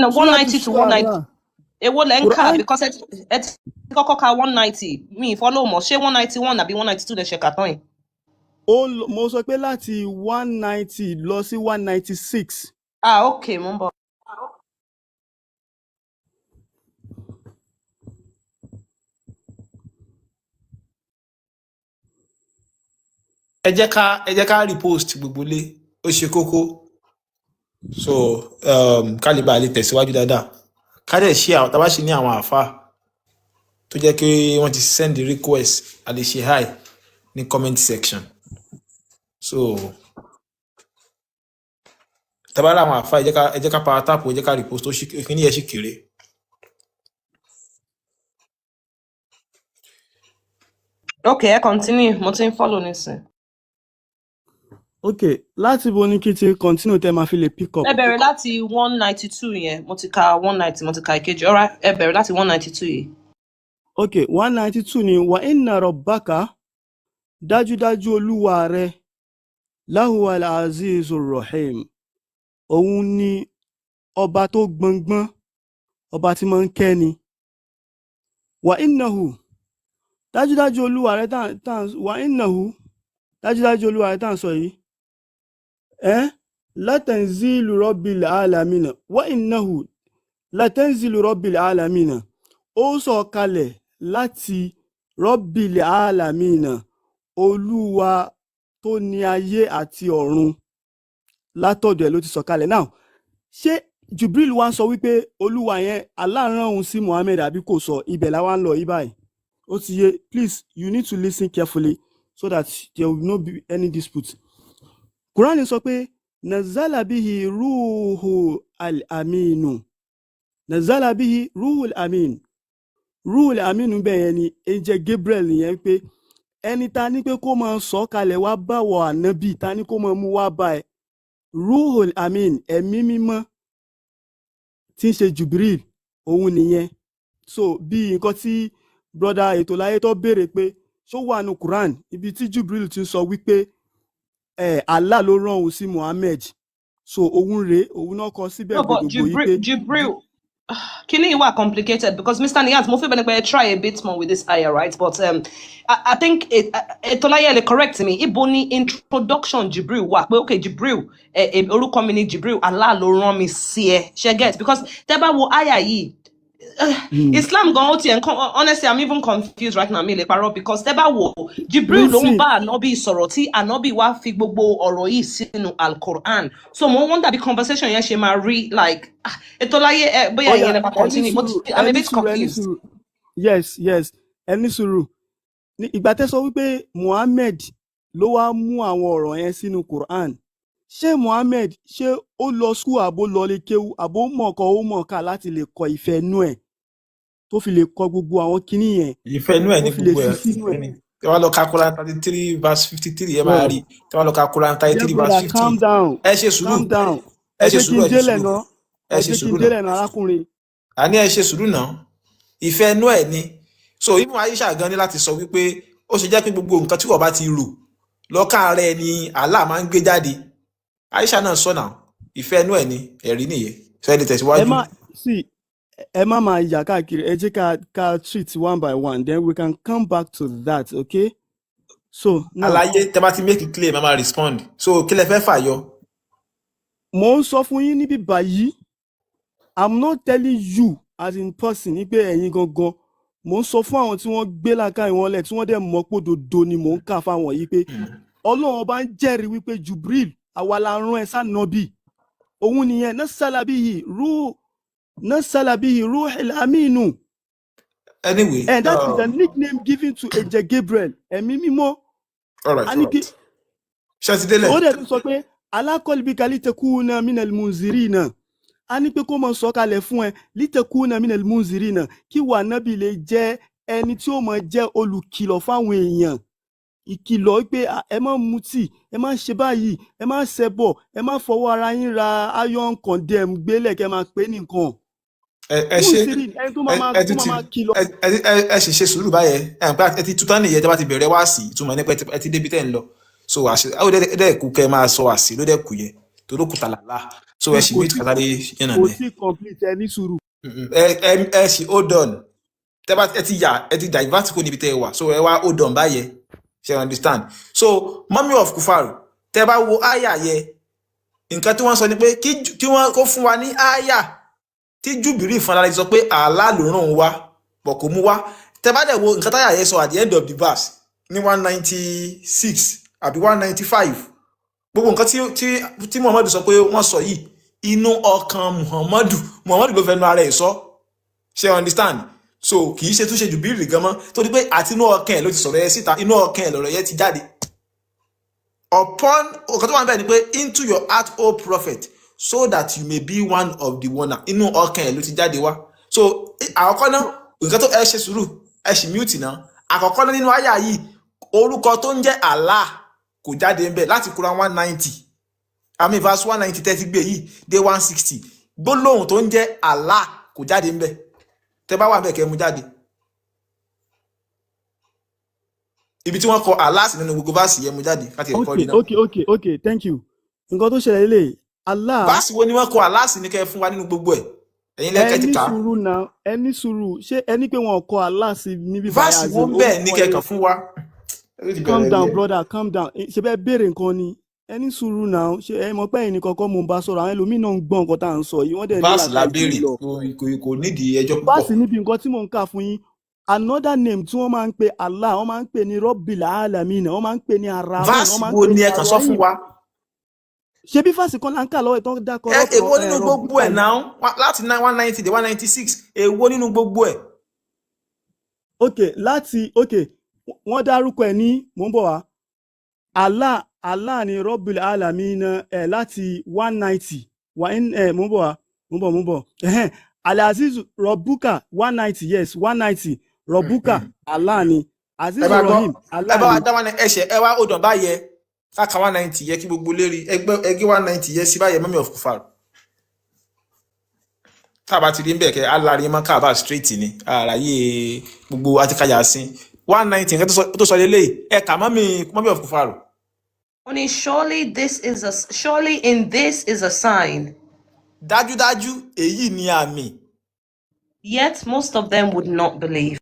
No, one Suratu ninety to 190. Shuara. Èwo lẹ ń kà? Quran. Because ẹ ti kọ́kọ́ ka 190, mi ì follow mọ́. Ṣé 191 àbí 192 lẹ ṣe kà tán yìí? Mo sọ pé láti 190 lọ sí 196. Ah, ok, mo ń bọ̀. Ẹ jẹ́ ká repost gbogbo lé, ó ṣe kókó. So ká lè bá a lè tẹ̀síwájú dáadáa, ká dẹ̀ ṣe àwọn tábà ṣe ní àwọn àáfàá tó jẹ́ pé wọ́n ti send request, a lè ṣe hi ní comment section. So tábà rà àwọn àáfàá, ẹ jẹ́ ká power tap, ẹ jẹ́ ká repost. Ó ṣì kíní yẹn ṣì kéré. Ok, ẹ continue, mo ti ń follow nísìn. Ok, láti bo ní kí n ti continue tẹ́ máa fi lè pick up? Ẹ bẹ̀rẹ̀ láti 192 yẹn. Mo ti ka 190, mo ti ka ìkejì. Alright, ẹ bẹ̀rẹ̀ láti 192 yìí. Ok, 192 ni wa inna rabbaka, dájúdájú olúwa rẹ, lahuwal azizur rahim, òun ni ọba tó gbọngbọ́n. Ọba tí máa ń kẹ́ ni. Wa innahu, dájúdájú Olúwa rẹ tá wa innahu, dájúdájú Olúwa rẹ tá ń sọ yìí, latanzilu rabbil alamina. Wa innahu latanzilu rabbil alamina, ó sọ̀ kalẹ̀ láti rabbil alamina, Olúwa tó ní ayé àti ọ̀run, látọ̀dọ̀ ẹ̀ ló ti sọ̀kalẹ̀. Now, ṣé Jubril wá sọ wípé Olúwa yẹn, Allah rán òun sí Muhammed, àbí kò sọ? Ibẹ̀ la wá ń lọ yí báyìí. Ó ti yé. Please, you need to listen carefully so that there will not be any dispute. Quran sọ pé nazala bihi ruhu al-aminu, nazala bihi ruhu al-amin. Ruhu al-aminu bẹ́ẹ̀ yẹn ni angel Gabriel nìyẹn, pé ẹni ta ní pé kó máa sọ kalẹ̀ wá báwọ̀ ànábì, ta ní kó máa mú wá bá ẹ, ruhul amin, ẹ̀mí mímọ́ tí ń ṣe Jubril, òun nìyẹn. So bí nǹkan tí brother ètò láyé tó béèrè pé ṣó wà nù Quran ibi tí Jubril ti ń sọ wípé Allah ló rán òun sí Muhammed, so òun rèé, òun náà kọ síbẹ̀ No, but gbogbogbò yìí Jibril, pé Jibril, kini wà complicated because Mr. Niyaz, mo feel bẹ́ẹ̀ ni pé try a bit more with this ayah, right? But I think Etolaye lè correct me. Ibo ni introduction Jibril wà pé okay, Jibril, orúkọ mi ni Jibril, Allah ló rán mi sí ẹ. Ṣé get? Because tẹ́ bá wo ayah yìí, Islam gan ó tiẹ̀ ń kàn. Honestly, I'm even confused right now, mi lè parọ́, because tẹ́ bá wò, Jibril ló ń Listen. bá ànábì sọ̀rọ̀ tí ànábì wá fi gbogbo ọ̀rọ̀ yìí sínú Al-Quran. So mo wonder bí conversation yẹn ṣe máa rí like, ah, ètò láyé ẹ bóyá Ó yá, ìyẹn lè máa ẹ ní continue mo sùúrù. ti I'm Ẹ a ní bit sùúrù, ẹ ní confused. sùúrù. Yes, ẹ ní sùúrù. Ní ìgbà tẹ́ sọ wípé Muhammed ló wá mú àwọn ọ̀rọ̀ yẹn sínú Quran, ṣé Muhammed, ṣé ó lọ school, àbó lọ lè kéwú, àbó mọ̀ọ́kọ ó mọ̀ọ́kà láti lè kọ ìfẹ́ inú ẹ̀ tó fi lè kọ gbogbo àwọn kinní yẹn Ìfẹ́ inú ẹ̀ tó ní fi lè gbogbo fi ẹ̀ sínú ìfẹ́ ẹ̀? ni. Tẹ́ wá lọ ka Quran 33 verse 53, ẹ máa Well, rí. Tẹ́ wá lọ ka Quran thirty dear three verse brother, 50. calm down. Ẹ ṣe sùúrù. Calm down. Ẹ Ẹ ṣe jẹ́ kí sùúrù. n Ẹ ṣe délẹ̀ sùúrù. náà. Ẹ Ẹ ṣe jẹ́ kí n sùúrù náà. délẹ̀ náà, arákùnrin. Àní ẹ ṣe sùúrù náà. Ìfẹ́ inú ẹ̀ ni. So even Aisha gan ní láti sọ wípé ó ṣe jẹ́ pé gbogbo nǹkan tí wọ́n bá ti rò lọ́kàn rẹ̀ ni Allah máa ń gbé jáde. Aisha náà sọ náà, ìfẹ́ inú ẹ̀ ni. Ẹ̀rí nìyẹn. Sọ ẹ lè Ẹ tẹ̀síwájú. má see, ẹ má máa yà káàkiri. Ẹ jẹ́ ká treat one by one, then we can come back to that, okay? So now, Àlàyé, tẹ bá ti make it clear, máa máa respond. So kí lẹ fẹ́ fàyọ? Mo ń sọ fún yín níbí báyìí, I'm not telling you as in person ní pé ẹ̀yin gangan. Mo ń sọ fún àwọn tí wọ́n gbé làákàyè wọn lẹ̀, tí wọ́n dẹ̀ mọ̀ pé òdodo ni mò ń kà fáwọn yìí, pé Ọlọ́run Ọba ń jẹ́rìí wípé Jubril, àwa la rán ẹ sànàbì. Òun nìyẹn, nasala bihi ruhil aminu. Anyway, And that is the nickname given to angel Gabriel, ẹ̀mí mímọ́. All right, A all ní kí right. Ṣé ti délẹ̀? Ó dẹ̀ tún sọ pé alákọ̀ọ́lùbíkà litakuna minal munzirina. A ní pé kó mọ sọ̀kalẹ̀ fún ẹ litakuna minal munzirina, kí wà nábì lè jẹ́ ẹni tí ó mọ jẹ́ olùkìlọ̀ fáwọn èèyàn, ìkìlọ̀ pé, "Ah, ẹ má mutí, ẹ má ṣe báyìí, ẹ má ṣẹbọ, ẹ má fọwọ́ ara yín ra iron condemn gbélẹ̀ kẹ́ máa pè é nìkan." Ẹ ṣe Munzirin, ẹni tó máa ẹ máa ẹ tó tún máa ti máa kìlọ̀. Ẹ sì ṣe sùúrù báyẹn. Ẹ pé ẹ ti tútán nìyẹn. Tí a bá ti bẹ̀rẹ̀ wá sí ìtumọ̀ nípa ẹ ti débi tẹ́ ń lọ. So àṣẹ ó dẹ́ kú kẹ́ máa sọ àṣì ló dẹ́ kù yẹn torí ó kù tàlàlà. So ẹ sì Kò mute tí kátàlẹ́ yẹn náà kò nẹ. tí complete, ẹ ní sùúrù. Ẹ sì hold on. Tẹ́ bá ẹ ti yà, ẹ ti divert kó níbi tẹ́ ẹ wà, so ẹ wá hold on báyẹn. Ṣe you understand? So mummy of kufar, tẹ́ bá wo àyà yẹ, nǹkan tí wọ́n sọ ni pé kí wọ́n kó fún wa ní àyà tí Júbìrì fúnra rẹ̀ sọ pé Allah ló rán òun wá bọ̀ kò mú wá. Tẹ́ bá dẹ̀ wo nǹkan táyà yẹn sọ at the end of the verse ní 196 àbí 195, gbogbo nǹkan tí Muhammadu sọ pé wọ́n sọ yìí, inú ọkàn Muhammadu ló fẹnu ara ẹ̀ sọ. Ṣe you understand? So kì í ṣe túnṣe Jùbìrì gan mọ́, torí pé àti inú ọkàn ẹ̀ ló ti sọ̀rọ̀ yẹn síta, inú ọkàn ẹ̀ lọ̀rọ̀ yẹn ti jáde. Upon ọ̀kan tó wà níbẹ̀ ni pé into your heart, O prophet, so that you may be one of the one. Inú ọkàn ẹ̀ ló ti jáde wá. So àkọ́kọ́ náà, nǹkan tó ẹ ṣe sùúrù, ẹ sì mute náà. Àkọ́kọ́ náà, nínú àyà yìí, orúkọ tó ń jẹ́ Allah kò jáde ń bẹ̀ láti Quran 190, àmì verse 190 tẹ́tí gbé yìí dé 160. Gbólóhùn tó ń jẹ́ Allah kò jáde ń bẹ̀. Tẹ́ bá wà bẹ́ẹ̀, kẹ́ mú jáde ibi tí wọ́n kọ Allah sí nínú gbogbo verse yẹn, mú jáde láti ẹ̀kọ́ Okay. rí náà. Okay, thank you. Nǹkan tó ṣẹlẹ̀ lélẹ̀, Allah Verse wo ni wọ́n kọ Allah sí ní kẹ́ ẹ fún wa nínú gbogbo ẹ̀? Ẹ̀yin Ẹ lẹ́kẹ́ ti ní kà á. sùúrù náà, ẹ ní sùúrù. Ṣé ẹ ní pé wọn kọ Allah sí níbí báyìí, Verse as wo in ń bẹ̀ ní orúkọ kẹkàn yẹn? fún wa. Ó ti Calm bẹ̀rẹ̀ down, díẹ̀. brother, calm down. Ṣe bẹ́ẹ̀ béèrè nǹkan ni? Ẹ ní sùúrù náà. Ṣé ẹ mọ̀ pé ẹ̀yin nìkan kọ́ mo ń bá sọ̀rọ̀? Àwọn ẹlòmíín náà ń gbọ́ nǹkan tá à ń sọ yìí, wọ́n dẹ̀ ní Verse la làákàyè jù mí béèrè, lọ. kò nídìí ẹjọ́ púpọ̀. Verse níbi nǹkan tí mò ń kà fún yín. Another name tí wọ́n máa ń pe Allah, wọ́n máa ń pè ní Rabbil Alamin, wọ́n máa ń pè ní Arrahman, Verse wọ́n máa ń wo pè ni ní ẹ kàn sọ fún Arrahim. wa? Ṣebí verse kan là ń kà lọ́wọ́ ẹ̀ tó ń dákọ̀ Ẹ èwo nínú gbogbo Rọ̀bùkà ẹ̀ yìí? náà? Láti 190 dé 196, èwo nínú gbogbo ẹ̀? Ok, láti ok, wọ́n dárúkọ ẹ̀ ní, mò ń bọ̀ wá. Allah ni Rabbil Alamin ẹ̀ láti 190 wà ní ẹ̀, mò ń bọ̀ wá, mò ń bọ̀, mò ń bọ̀. Ẹ̀hẹ́n, Al-Aziz Rọ̀bùkà 190, yes, 190 Rọ̀bùkà Allah ni Ẹ Aziz bá gbọ́, Rahim ẹ Allah bá wa ni. dá one ẹsẹ̀, ẹ wá ó dàn báyẹ káka 190 yẹ kí gbogbo lérí ẹgbẹ́ 190 yẹ sí báyẹ mọ́mí of Kufar. Tá a bá ti rí ń bẹ̀ kẹ́ alárí mọ́ káàbà straight ni àlàyé gbogbo àtikáyà sí 190 nǹkan tó sọ lélẹ́yìí, ẹ kà mọ́mí of Kufar. Ó ní surely in this is a sign. Dájúdájú èyí ni àmì. Yet most of them would not believe.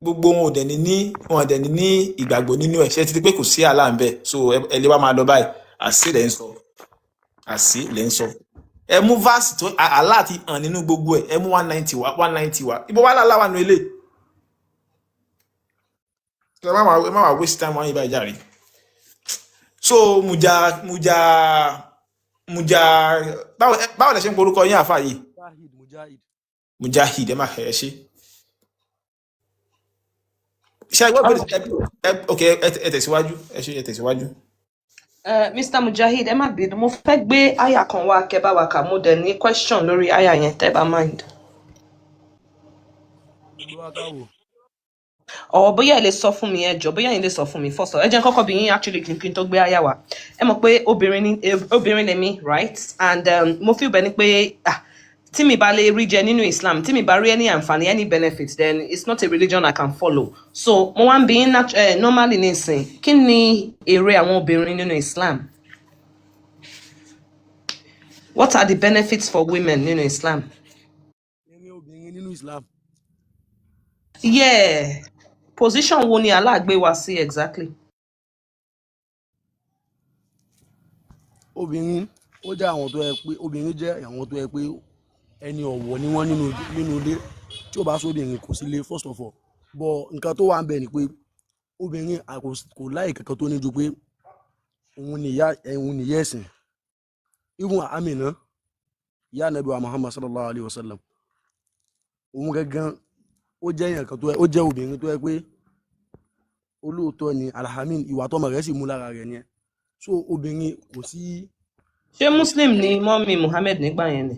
Gbogbo wọn ò dẹ̀ ní ní wọn ò dẹ̀ ní ní ìgbàgbọ́ nínú ẹ̀. Ṣé ti di pé kò sí àlá ń bẹ̀? So ẹ lè wá máa lọ báyìí. Àṣì lẹ̀ ń sọ, àṣì lẹ̀ ń sọ. Ẹ mú verse tó àlá ti hàn nínú gbogbo ẹ̀. Ẹ mú 190 wá, 190 wá. Ibo wà láàlá wà nù ilé? Ẹ má wá waste time wọn yìí báyìí jàre. So muja muja muja, báwo lẹ ṣe ń porúkọ yín, àáfà yìí? Mujahid, Mujahid. Mujahid, ẹ má ẹ ṣe ṣe ẹ gbọ́ pé ẹ ok, ẹ tẹ̀síwájú, ẹ ṣe, ẹ tẹ̀síwájú. Mr. Mujahid, ẹ má bínú, mo fẹ́ gbé àyà kan wá kẹ́ bá wa kà. Mo dẹ̀ ní question lórí àyà yẹn, tẹ́ bá mind. Gbé wá káwò. Ọ̀ bóyá ẹ lè sọ fún mi, ẹ jọ̀ọ́, bóyá ẹ lè sọ fún mi first. Ẹ jẹ́ n kọ́kọ́ bi yín actually kí n tó gbé àyà wá. Ẹ mọ̀ pé obìnrin ni, obìnrin lèmi, right? And mo feel bẹ́ẹ̀ ni pé, ah, tí mi bá lè rí jẹ nínú Islam, tí mi bá rí any àǹfààní, any benefit, then it's not a religion I can follow. So mo wá ń bi yín normally nísìn, kí ni èrè àwọn obìnrin nínú Islam? What are the benefits for women nínú Islam? Èrè obìnrin nínú Islam? Yeah, position wo ni Allah gbé wa sí exactly? Obìnrin, ó jẹ́ àwọn tó yẹ pé, obìnrin jẹ́ àwọn tó yẹ pé ẹni ọ̀wọ̀ ni wọ́n nínú ilé. Tí ò bá sóbìnrin, kò sí ilé, first of all. But nǹkan tó wà ń bẹ̀ ni pé obìnrin kò láì kankan tó ní ju pé òun ni ìyá ẹ̀sìn. Even Amina, ìyá Ànábì wa Muhammad sallallahu alayhi wa sallam, òun gangan ó jẹ́ èèyàn kan tó ó jẹ́ obìnrin tó yẹ pé olóòótọ́ ni, alhamin, ìwà tọmọ rẹ̀ sì mú lára rẹ̀ ni ẹ. So obìnrin kò sí. Ṣé Muslim ni mọ́mí Muhammad nígbà yẹn ni?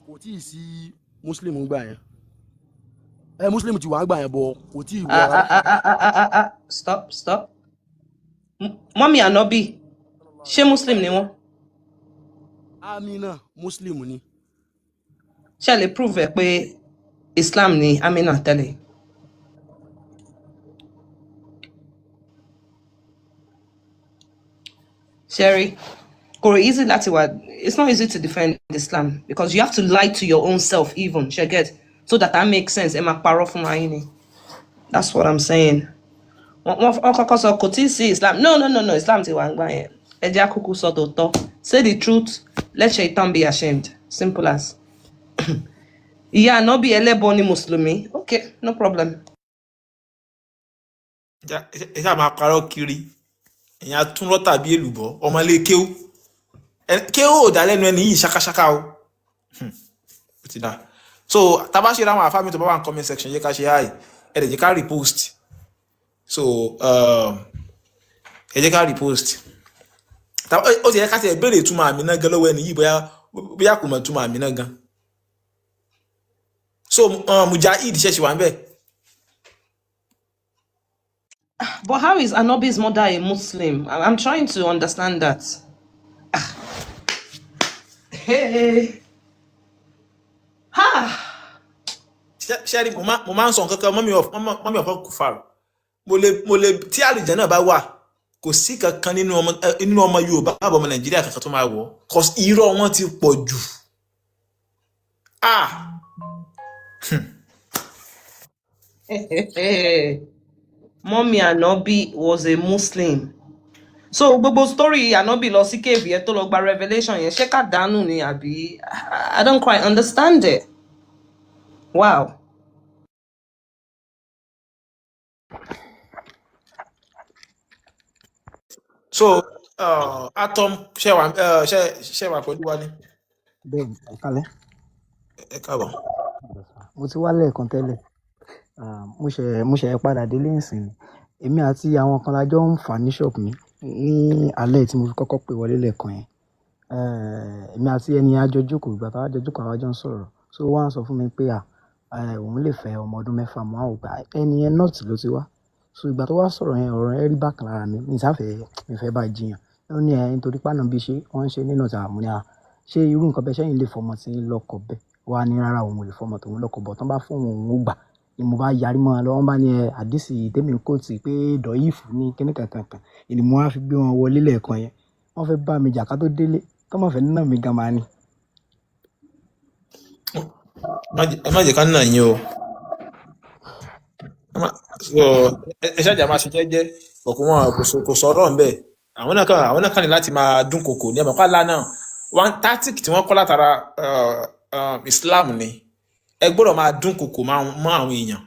Kò tí ì sí Muslim gbà yẹn. Ẹ Muslim ti wà ń gbà yẹn, bọ̀ kò tí ì wọ Ah, ara. ah, ah, ah, ah, ah, ah, ah. Stop, stop. Mọ́mí Ànábì, ṣé Muslim ni wọ́n? Amina, Muslim ni. Ṣé ẹ lè prove ẹ pé Islam ni Amina tẹ́lẹ̀? Sherry, kò easy láti wà. It's not easy to defend Islam because you have to lie to your own self even, ṣe get? So that that makes sense, ẹ máa parọ́ fúnra yín ni. That's what I'm saying. Wọ́n kọ́kọ́ sọ kò tí ì sí Islam. No, no, no, no, Islam ti wà ń gbà yẹn. Ẹ jẹ́ àkókò sọ tòótọ́. Say the truth, let Shaitan be ashamed. Simple as. Ìyá Ànábì ẹlẹ́bọ ni Mùsùlùmí. Okay, no problem. Ẹ ṣáà máa parọ́ kiri, èèyàn atúnrọ́ tàbí èlùbọ́, ọmọlé kéwú. Kéwú ò dá lẹ́nu ẹni yìí ṣákáṣáká o. Ó ti dá. So tá a bá ṣe ráwọn àfáà mi tó bá wà ní comment section, yẹ ká ṣe hi, ẹ dẹ̀ jẹ́ ká repost. So ẹ jẹ́ ká repost. Ó ti yẹ ká ti ẹ̀ béèrè ìtumọ̀ àmì náà gan lọ́wọ́ ẹni yìí, bóyá kò mọ̀ ìtumọ̀ àmì náà gan. So Mujahid ṣẹ̀ṣẹ̀ wà ń bẹ̀. But how is Anobi's mother a Muslim? I'm trying to understand that. Hey. Ha! Ṣẹ́rí, mo máa ń sọ nǹkan kan, mọ́mí of Kufar, mo lè tí àlìjẹ́ náà bá wà, kò sí kankan nínú ọmọ Yorùbá àbọ̀ ọmọ Nàìjíríà kankan tó máa wọ̀, cause irọ́ wọn ti pọ̀ jù. Ah, Mọ́mí Ànábì was a Muslim. So gbogbo story Ànábì lọ sí cave yẹn tó lọ gba revelation yẹn, ṣé ká dànù ni àbí? I don't quite understand it. Wow. So atom ṣe wà, ṣe wà pẹ̀lú wa ni? Bẹ́ẹ̀ni, ẹ kálẹ́. Ẹ káàbọ̀. Mo ti wá lẹ́ẹ̀kan tẹ́lẹ̀. Ah, mo ṣe padà délé ìsìn ni. Èmi àti àwọn kan la jọ ń fà ní ṣọ́ọ̀bù mi ní alẹ́ tí mo fi kọ́kọ́ pè wọlé lẹ́ẹ̀kan yẹn. Èmi àti ẹni yẹn a jọ jókòó, ìgbà tá a jọ jókòó àwa jọ ń sọ̀rọ̀. So ó wá ń sọ fún mi pé òun lè fẹ́ ọmọ ọdún 6, mo wá wò pé ẹni yẹn north ló ti wá. So ìgbà tó wá sọ̀rọ̀ yẹn, ọ̀rọ̀ yẹn rí bákan lára mi. Mi sá fẹ́, mi fẹ́ bá jiyàn. Ó ní ẹ nítorí pé Ànábì ṣe, wọ́n ń ṣe ní north. Àmọ́ ní à, ṣé irú nǹkan bẹ́ẹ̀ ṣẹ́yìn lè fọmọ tí ń lọ́kọ bẹ́ẹ̀? Ó wá ní rárá òun ò lè fọmọ tòun lọ́kọ bọ̀. Tán bá fún òun, òun ó gbà. Ni mo bá yarí mọ́ wọn lọ, wọ́n bá ní ẹ àdìsí tèmi kò tí pé dọ̀yìfù ní kíní kankan kan. Ìní mo wá fi gbé wọn wọlé lẹ́ẹ̀kan yẹn. Wọ́n fẹ́ bá mi jà ká tó délé. Tọ́ mọ̀ fẹ́ nà mí gan máa ní. Ẹ má jẹ́ ká nà yín o. So ẹ ṣáàjà máa ṣe jẹ́jẹ́ ọkùn wọn kò sọ̀rọ̀ ńbẹ̀. Àwọn náà kàn ní láti máa dún kòkò ní ẹ̀mọ́ pàlà náà. One tactic tí wọ́n kọ́ látara Islam ni ẹ gbọ́dọ̀ máa dún kòkò mọ́ àwọn èèyàn.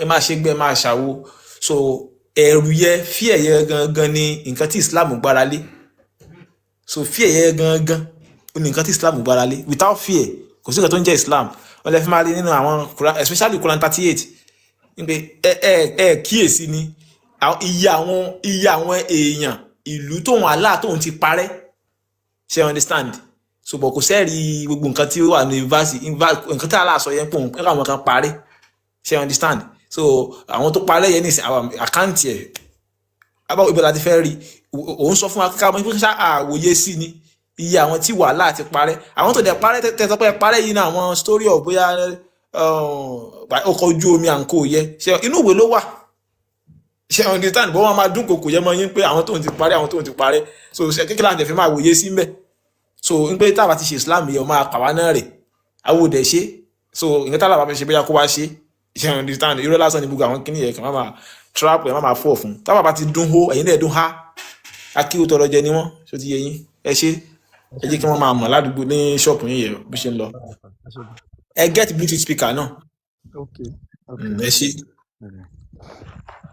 Ẹ máa ṣe gbé, ẹ máa ṣàwo. So ẹ̀rù yẹ fíẹ̀ yẹ gangan ni nǹkan tí Islam gbára lé. So fear yẹ gangan ó ní nǹkan tí Islam gbára lé. Without fear, kò sí nǹkan tó ń jẹ́ Islam. Wọ́n lè fi máa rí nínú àwọn Quran, especially Quran 38, nípe ẹ kíyèsí ni iye àwọn èèyàn ìlú tóun Allah tóun ti parẹ́. Ṣe understand? So but kò sẹ́ẹ̀rí gbogbo nǹkan tí ó wà ní verse, nǹkan tí Allah sọ yẹn pé òun pé àwọn kan parẹ́. Ṣe understand? So àwọn tó parẹ́ yẹn nìsín, àwọn account ẹ̀ abáwo ibo la ti fẹ́ rí? Òun sọ fún wa ká mọ̀ pé ṣá àwòye sí ni iye àwọn tí wàhálà ti parẹ́, àwọn tó dẹ̀ parẹ́ tẹ́ sọ pé parẹ́ yìí náà, àwọn story of bóyá ọkọ̀ ojú omi à ń kó yẹ, ṣe inú ìwé ló wà. Ṣe understand? Bó wọn máa dún kòkò yẹ mọ yín pé àwọn tóun ti parẹ́, àwọn tóun ti parẹ́. So ṣe kékeré àti ẹ̀fẹ̀ máa wòye sí mbẹ̀. So n pé táwa ti ṣe Islam yẹn, ó máa pàwá náà rè, àwọn òdẹ̀ ṣe. So nǹkan táwa bá fẹ́ ṣe, bóyá kó wá ṣe. Ṣe understand? Irọ́ lásán ni gbogbo àwọn kíní yẹn, kàn má máa trap ẹ̀, má máa fọ̀ fún. Táwa bá ti dún hó, ẹ̀yin náà dún há, akíwò tọrọ jẹ ni wọ́n. Ṣó ti yé yín? Ẹ ṣe, ẹ jẹ́ kí wọ́n máa mọ̀ ládùúgbò ní ṣọ́ọ̀pù yín yẹn bó ṣe ń lọ. Ẹ get Bluetooth speaker náà. Okay. Ẹ ṣe.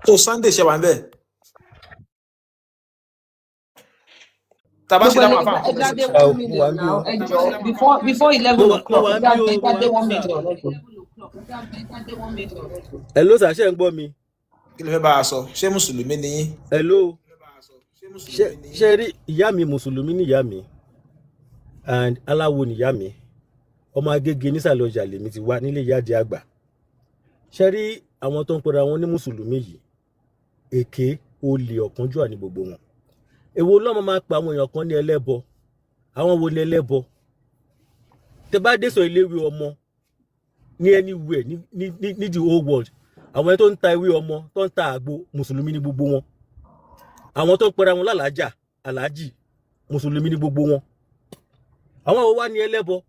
So Sunday ṣe wà ń bẹ̀ tàbá ṣe Gbogbo dáhùn ẹni àfáà ẹ comment jáde section. one Mo wà million ń bí now, o. ẹ jọ, before Mo 11 wà mo o'clock, wà ẹ ń bí jáde o, ẹ mo wà jáde ń bí one sà. million, ẹ jọ. Hello sà, ṣé ń gbọ́ mi? Kí ló fẹ́ bá a sọ? Ṣé mùsùlùmí ni yín? Hello. Ṣé rí ìyá mi, mùsùlùmí ni ìyá mi and aláwo ni ìyá mi. Ọmọ Agége nísàlẹ̀ ọjà lèmi ti wá nílé ìyá àdí àgbà. Ṣé rí àwọn tó ń pera wọn ní mùsùlùmí yìí? Èké, olè, ọ̀kánjúà ní gbogbo wọn. Èwo lọ́mọ máa pa àwọn èèyàn kan ní ẹlẹ́bọ? Àwọn wo ni ẹlẹ́bọ? Tẹ bá dé sọ iléèwé ọmọ ní anywhere ní the whole world, àwọn ẹni tó ń ta ewé ọmọ, tó ń ta àgbo, mùsùlùmí ní gbogbo wọn. Àwọn tó ń pera wọn lálàájà, aláàjì, mùsùlùmí ní gbogbo wọn. Àwọn wo wá ní ẹlẹ́bọ?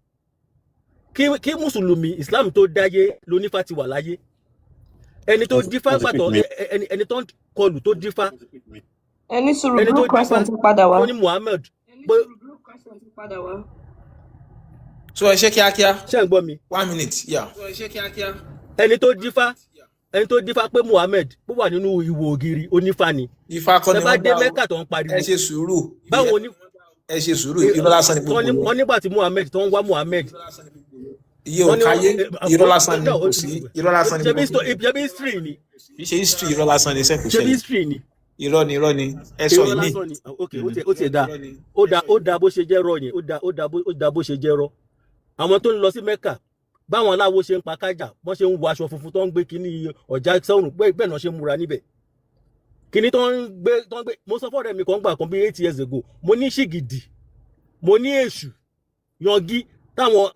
Kí mùsùlùmí Islam tó dáyé lónífà ti wà láyé. Ẹni tó dífá Wọ́n ti pick gbàtọ mi. ẹni tó ń kọlù tó dífá, Ẹ ní sùúrù, ẹni tó blue dífá crescent ti padà wá. tó ní Muhammed pé So ẹ ṣe kíákíá. Ṣé ń gbọ́ mi? One minute, yeah. Ẹni tó dífá pé Muhammed ó wà nínú ìwò ògiri, onífá ni. Ifá kọ́ Tẹ ni bá wọ́n dé dá o. Mẹ́kà tó ń Ẹ pariwo ṣe sùúrù. báwo ni Ẹ ṣe sùúrù, irọ́ lásán ni gbogbo wọ́n ní yẹn. wọ́n nígbà tí Muhammed tó ń wá Muhammed, Iye wọ́n ní òkáyé, irọ́ lásán ni, kò sí, irọ́ lásán ni ṣebí gbogbo yẹn. ṣebí history ni. Kì í ṣe history, irọ́ lásán ni iṣẹ́ kò Ṣebí ṣẹlẹ̀. history ni. Irọ́ ni, irọ́ ni, ẹ sọ Irọ́ ìmí. lásán ni. Ok, ó tiẹ̀ da, ó da bó ṣe jẹ́ rọ yẹn, ó da bó ṣe jẹ́ rọ. Àwọn tó ń lọ sí Mẹ́kà, báwọn aláwo ṣe ń pa kájà, wọ́n ṣe ń wọ aṣọ funfun, tó ń gbé kínní ọ̀já sọ́run, bẹ́ẹ̀ náà ṣe ń múra níbẹ̀, kínní tó ń gbé. Mo sọ fọ́ọ̀rẹ́ mi kan gbà kan bí 8 years ago, mo ní ṣìgìdì, mo ní èṣù yangi táwọn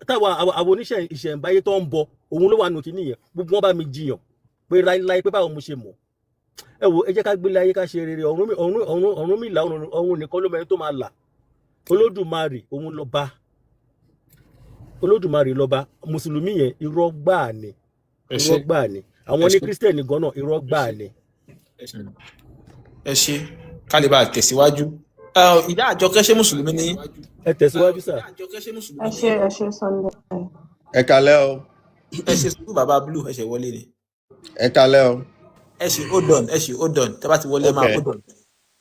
àwọn oníṣẹ́ ìṣẹ̀ǹbáyé tó ń bọ, òun ló wà nù kínní yẹn. Gbogbo wọn bá mi jiyàn pé láíláí, pé báwo mo ṣe mọ̀. Ẹ wo, ẹ jẹ́ ká gbélé ayé, ká ṣe rere. Ọ̀run mi là, ọ̀run nìkan ló mẹ́rin tó máa là. Olódùmarè òun lọ bá. Olódùmarè lọ́ba. Mùsùlùmí yẹn, irọ́ gbáà ni. Ẹ Irọ́ ṣé. gbáà ni. Àwọn Ẹ ní ṣé. Kírísítẹ̀nì gan náà, irọ́ gbáà ni. Ẹ ṣé, ẹ ṣé. Ká lè bá a tẹ̀síwájú. Ìyá Àjọkẹ́, ṣé mùsùlùmí ni yín? Ẹ tẹ̀síwájú, sà. Ẹ ṣe, ẹ ṣe, Sunday. Ẹ kalẹ́ o. Ẹ ṣe sùúrù, bàbá Blue, ẹ ṣe wọlé ni. Ẹ kalẹ́ o. Ẹ ṣe, hold on, ẹ ṣe, hold on. Tẹ́ bá ti wọlé, ẹ máa hold on.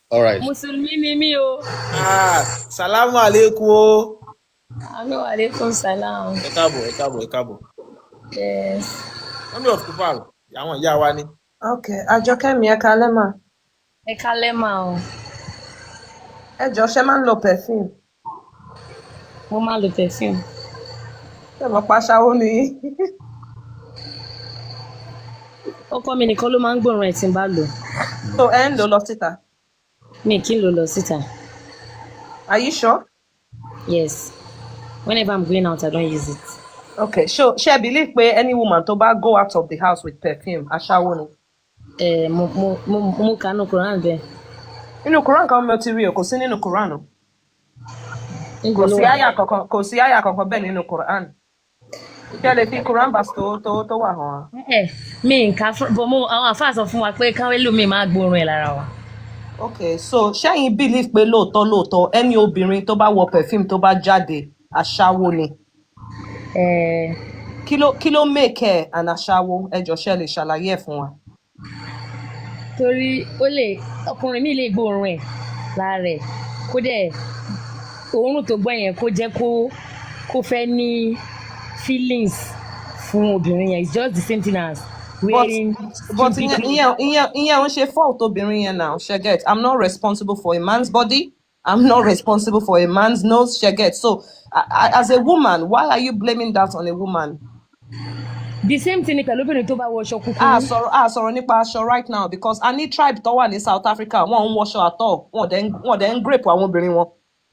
All right. Mùsùlùmí ni mí o. Ah, salamu aleykum o. Àmín, aleykum salam. Ẹ káàbọ̀, ẹ káàbọ̀, ẹ káàbọ̀. Yes. Mummy of Kufar, àwọn ìyá wa ni. Ok, Àjọkẹ́ mi, ẹ kalẹ́ mà. Ẹ kálẹ́ mà o. Ẹ jọ, ṣe máa ń lo perfume? Mo máa ń lo perfume. Ṣé mo pa aṣáwó ni yín? Ọkọ mi nìkan ló máa ń gbóòórùn ẹ̀ tí n bá lò. So ẹ ń lò lọ síta? Mi kì í lò lọ síta. Are you sure? Yes. Whenever I'm going out, I don't use it. Okay, so ṣé ẹ believe pé any woman tó bá go out of the house with perfume, aṣáwó ni? Ẹ mo kà nínú Quran bẹ́ẹ̀. Nínú Quran kan mo ti rí o, kò sí nínú Quran o. Níbo Kò ló sí wà? àyà kankan, kò sí àyà kankan bẹ́ẹ̀ nínú Quran. Ṣé ẹ lè fi Quran verse tó wà hàn wá? Ẹ mi nǹkan fún bọ mo, àwọn àfáà sọ fún wa pé káwé lómi máa gbóòórùn ẹ̀ lára wa. Okay, so ṣẹ́yìn believe pé lóòótọ́ lóòótọ́, ẹni obìnrin tó bá wọ perfume tó bá jáde, aṣáwó ni? Ẹ. Kí ló make ẹ an aṣáwó? Ẹ jọ̀ọ́, ṣé ẹ lè ṣàlàyé ẹ̀ fún wa? Torí ó lè, ọkùnrin mi lè gbóòórùn ẹ̀ lára ẹ̀, kó dẹ̀ òórùn tó gbọ́ yẹn kó jẹ́ kó fẹ́ ní feelings fún obìnrin yẹn. It's just the same thing as But wearing but skimpy ìyẹn clothes. ìyẹn ń ṣe fault obìnrin yẹn now, ṣe get? I'm not responsible for a man's body. I'm not responsible for a man's nose, ṣe get? So as a woman, why are you blaming that on a woman? The same thing ni pẹ̀lú obìnrin tó bá wọṣọ A kúkúrú. sọ̀rọ̀, a sọ̀rọ̀ nípa aṣọ right now, because a ní tribe tó wà ní South Africa, wọn ń wọṣọ at all, wọn dẹ̀ ń grape àwọn obìnrin wọn.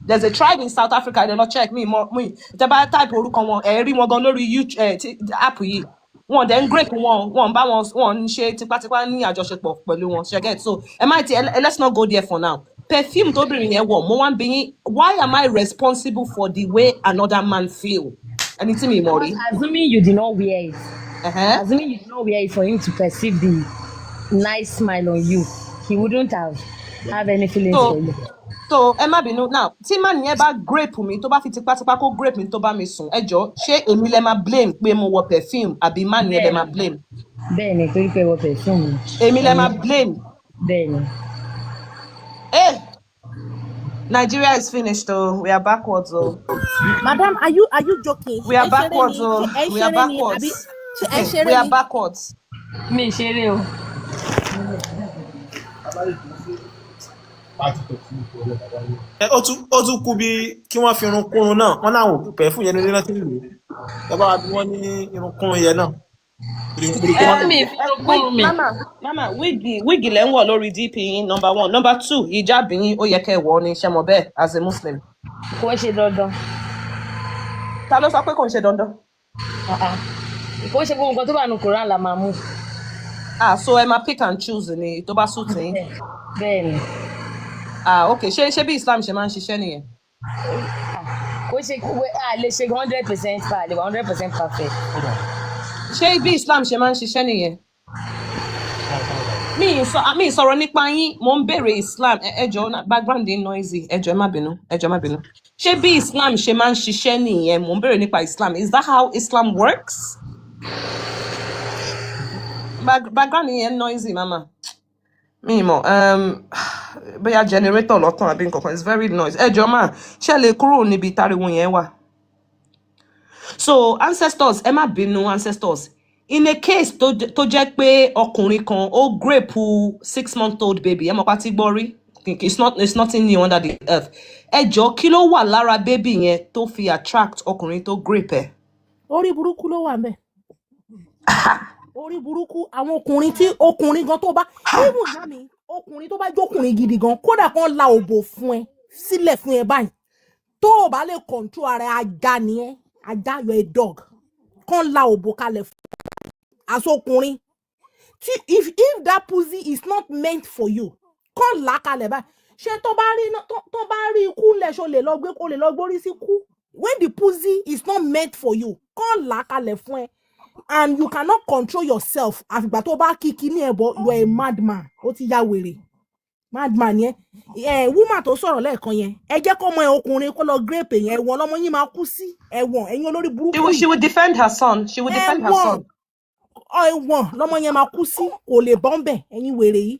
There's a tribe in South Africa, ẹ lọ check mi mọ mi, tẹ bá type orúkọ wọn, ẹ rí wọn gan lórí YouTube app yìí. Wọn dẹ̀ ń grape wọn, wọn bá wọn, wọn ń ṣe tipátipá ní àjọṣepọ̀ pẹ̀lú wọn, ṣe get? So ẹ má ti ẹ, let's not go there for now. Perfume tóbìnrin yẹn wọ̀, mo wá ń bi yín, why am I responsible for the way another man feel, ẹni tí mi mọ̀ rí? Because assuming you did not wear it, assuming you did not wear it for him to perceive the nice smile on you, he wouldn't have any feelings So for you. So ẹ má bínú now, tí man yẹn bá grape mi, tó bá fi tipátipá kó grape mi, tó bá mi sùn, ẹ jọ, ṣé èmi lẹ máa blame pé mo wọ perfume, àbí man yẹn lẹ máa blame? Bẹ́ẹ̀ ni, torí pé wọ perfume ni. Èmi lẹ máa blame? Bẹ́ẹ̀ ni. Eh, Nigeria is finished o. We are backwards o. Madam, are you joking? We are Ẹ ṣeré backwards ni? o. Ṣé ẹ We are ṣeré ni àbí backwards. ṣé ẹ ṣeré We are ni? backwards. Mi ì ṣeré o. Ẹ ó tún kú bí kí wọ́n fi irun kúrun náà, wọ́n láwọn ò pẹ́ fún yẹn nílé náà tí ń lò ó. Bàbá wa bí wọ́n ní irun kúrun yẹn náà. Ẹ mi fi irun kúrun mi. Mama, mama, wig lẹ́ ń wọ̀ lórí DP yín, number one. Number two, hijab yín, ó yẹ kẹ́ ẹ wọ̀ ni, ṣe mọ̀ bẹ́ẹ̀ as a Muslim? Kò ń ṣe dandan. Ta ló sọ pé kò ń ṣe dandan? Ah, ah. Kò ń ṣe gbogbo nǹkan tó wà nínú Quran la máa mú. Ah, so ẹ máa pick and choose ni tó bá suit yín? Bẹ́ẹ̀ ni. Ah, ok, ṣé bí Islam ṣe máa ń ṣiṣẹ́ nìyẹn? Kò ṣe, a lè ṣe 100% pa, lè wà 100% perfect. Ṣé bí Islam ṣe máa ń ṣiṣẹ́ nìyẹn? Mi ì sọ̀rọ̀ nípa yín, mo ń béèrè Islam. Ẹ jọ̀ọ́, background yín noisy. Ẹ jọ̀ọ́, ẹ má bínú, ẹ jọ̀ọ́, ẹ má bínú. Ṣé bí Islam ṣe máa ń ṣiṣẹ́ nìyẹn? Mo ń béèrè nípa Islam. Is that how Islam works? Background yẹn noisy, mama. Mi ì mọ̀ bóyá generator lọ́tàn àbí nǹkan kan. It's very noisy. Ẹ jọ̀ọ́ mà, ṣé ẹ lè kúrò níbi táriwo yẹn wà? So ancestors, ẹ má bínú, ancestors, in a case tó jẹ́ pé ọkùnrin kan ó grape 6 month old baby, ẹ mọ̀ pa tí gbọ́ rí, it's nothing new under the earth. Ẹ jọ̀ọ́, kí ló wà lára baby yẹn tó fi attract ọkùnrin tó grape ẹ? Orí burúkú ló wà ńbẹ̀, orí burúkú. Àwọn ọkùnrin tí ọkùnrin gan tó bá even ìyá mi, ọkùnrin tó bá jókùnrin gidi gan, kódà kan la òbò fún ẹ sílẹ̀ fún ẹ báyìí, tó o bá lè control ara ẹ, ajá ni ẹ, ajá, you are a dog. Kan la òbò kalẹ̀ fún àsọkùnrin tí if that pussy is not meant for you, kàn là á kalẹ̀ báyìí, ṣé tó bá rí ikú ńlẹ̀, ṣo lè lọ gbé, kó lè lọ gbórí sí kú? When the pussy is not meant for you, kàn là á kalẹ̀ fún ẹ and you cannot control yourself, àfìgbà tó bá kí kíní ẹ̀ bọ̀, you are a madman. Ó ti ya wèrè, madman yẹn. Ẹ woman tó sọ̀rọ̀ lẹ́ẹ̀kan yẹn, ẹ jẹ́ kó mọ ẹ ọkùnrin kó lọ rape yẹn, ẹ̀wọ̀n lọmọ yín máa kú sí, ẹ̀wọ̀n. Ẹ̀yin olórí She burúkú will, she yìí. will defend her son. She will defend her Ẹ̀wọ̀n son. ẹ̀wọ̀n lọmọ yẹn máa kú sí, kò lè bọ́ ń bẹ̀. Ẹ̀yin wèrè yìí.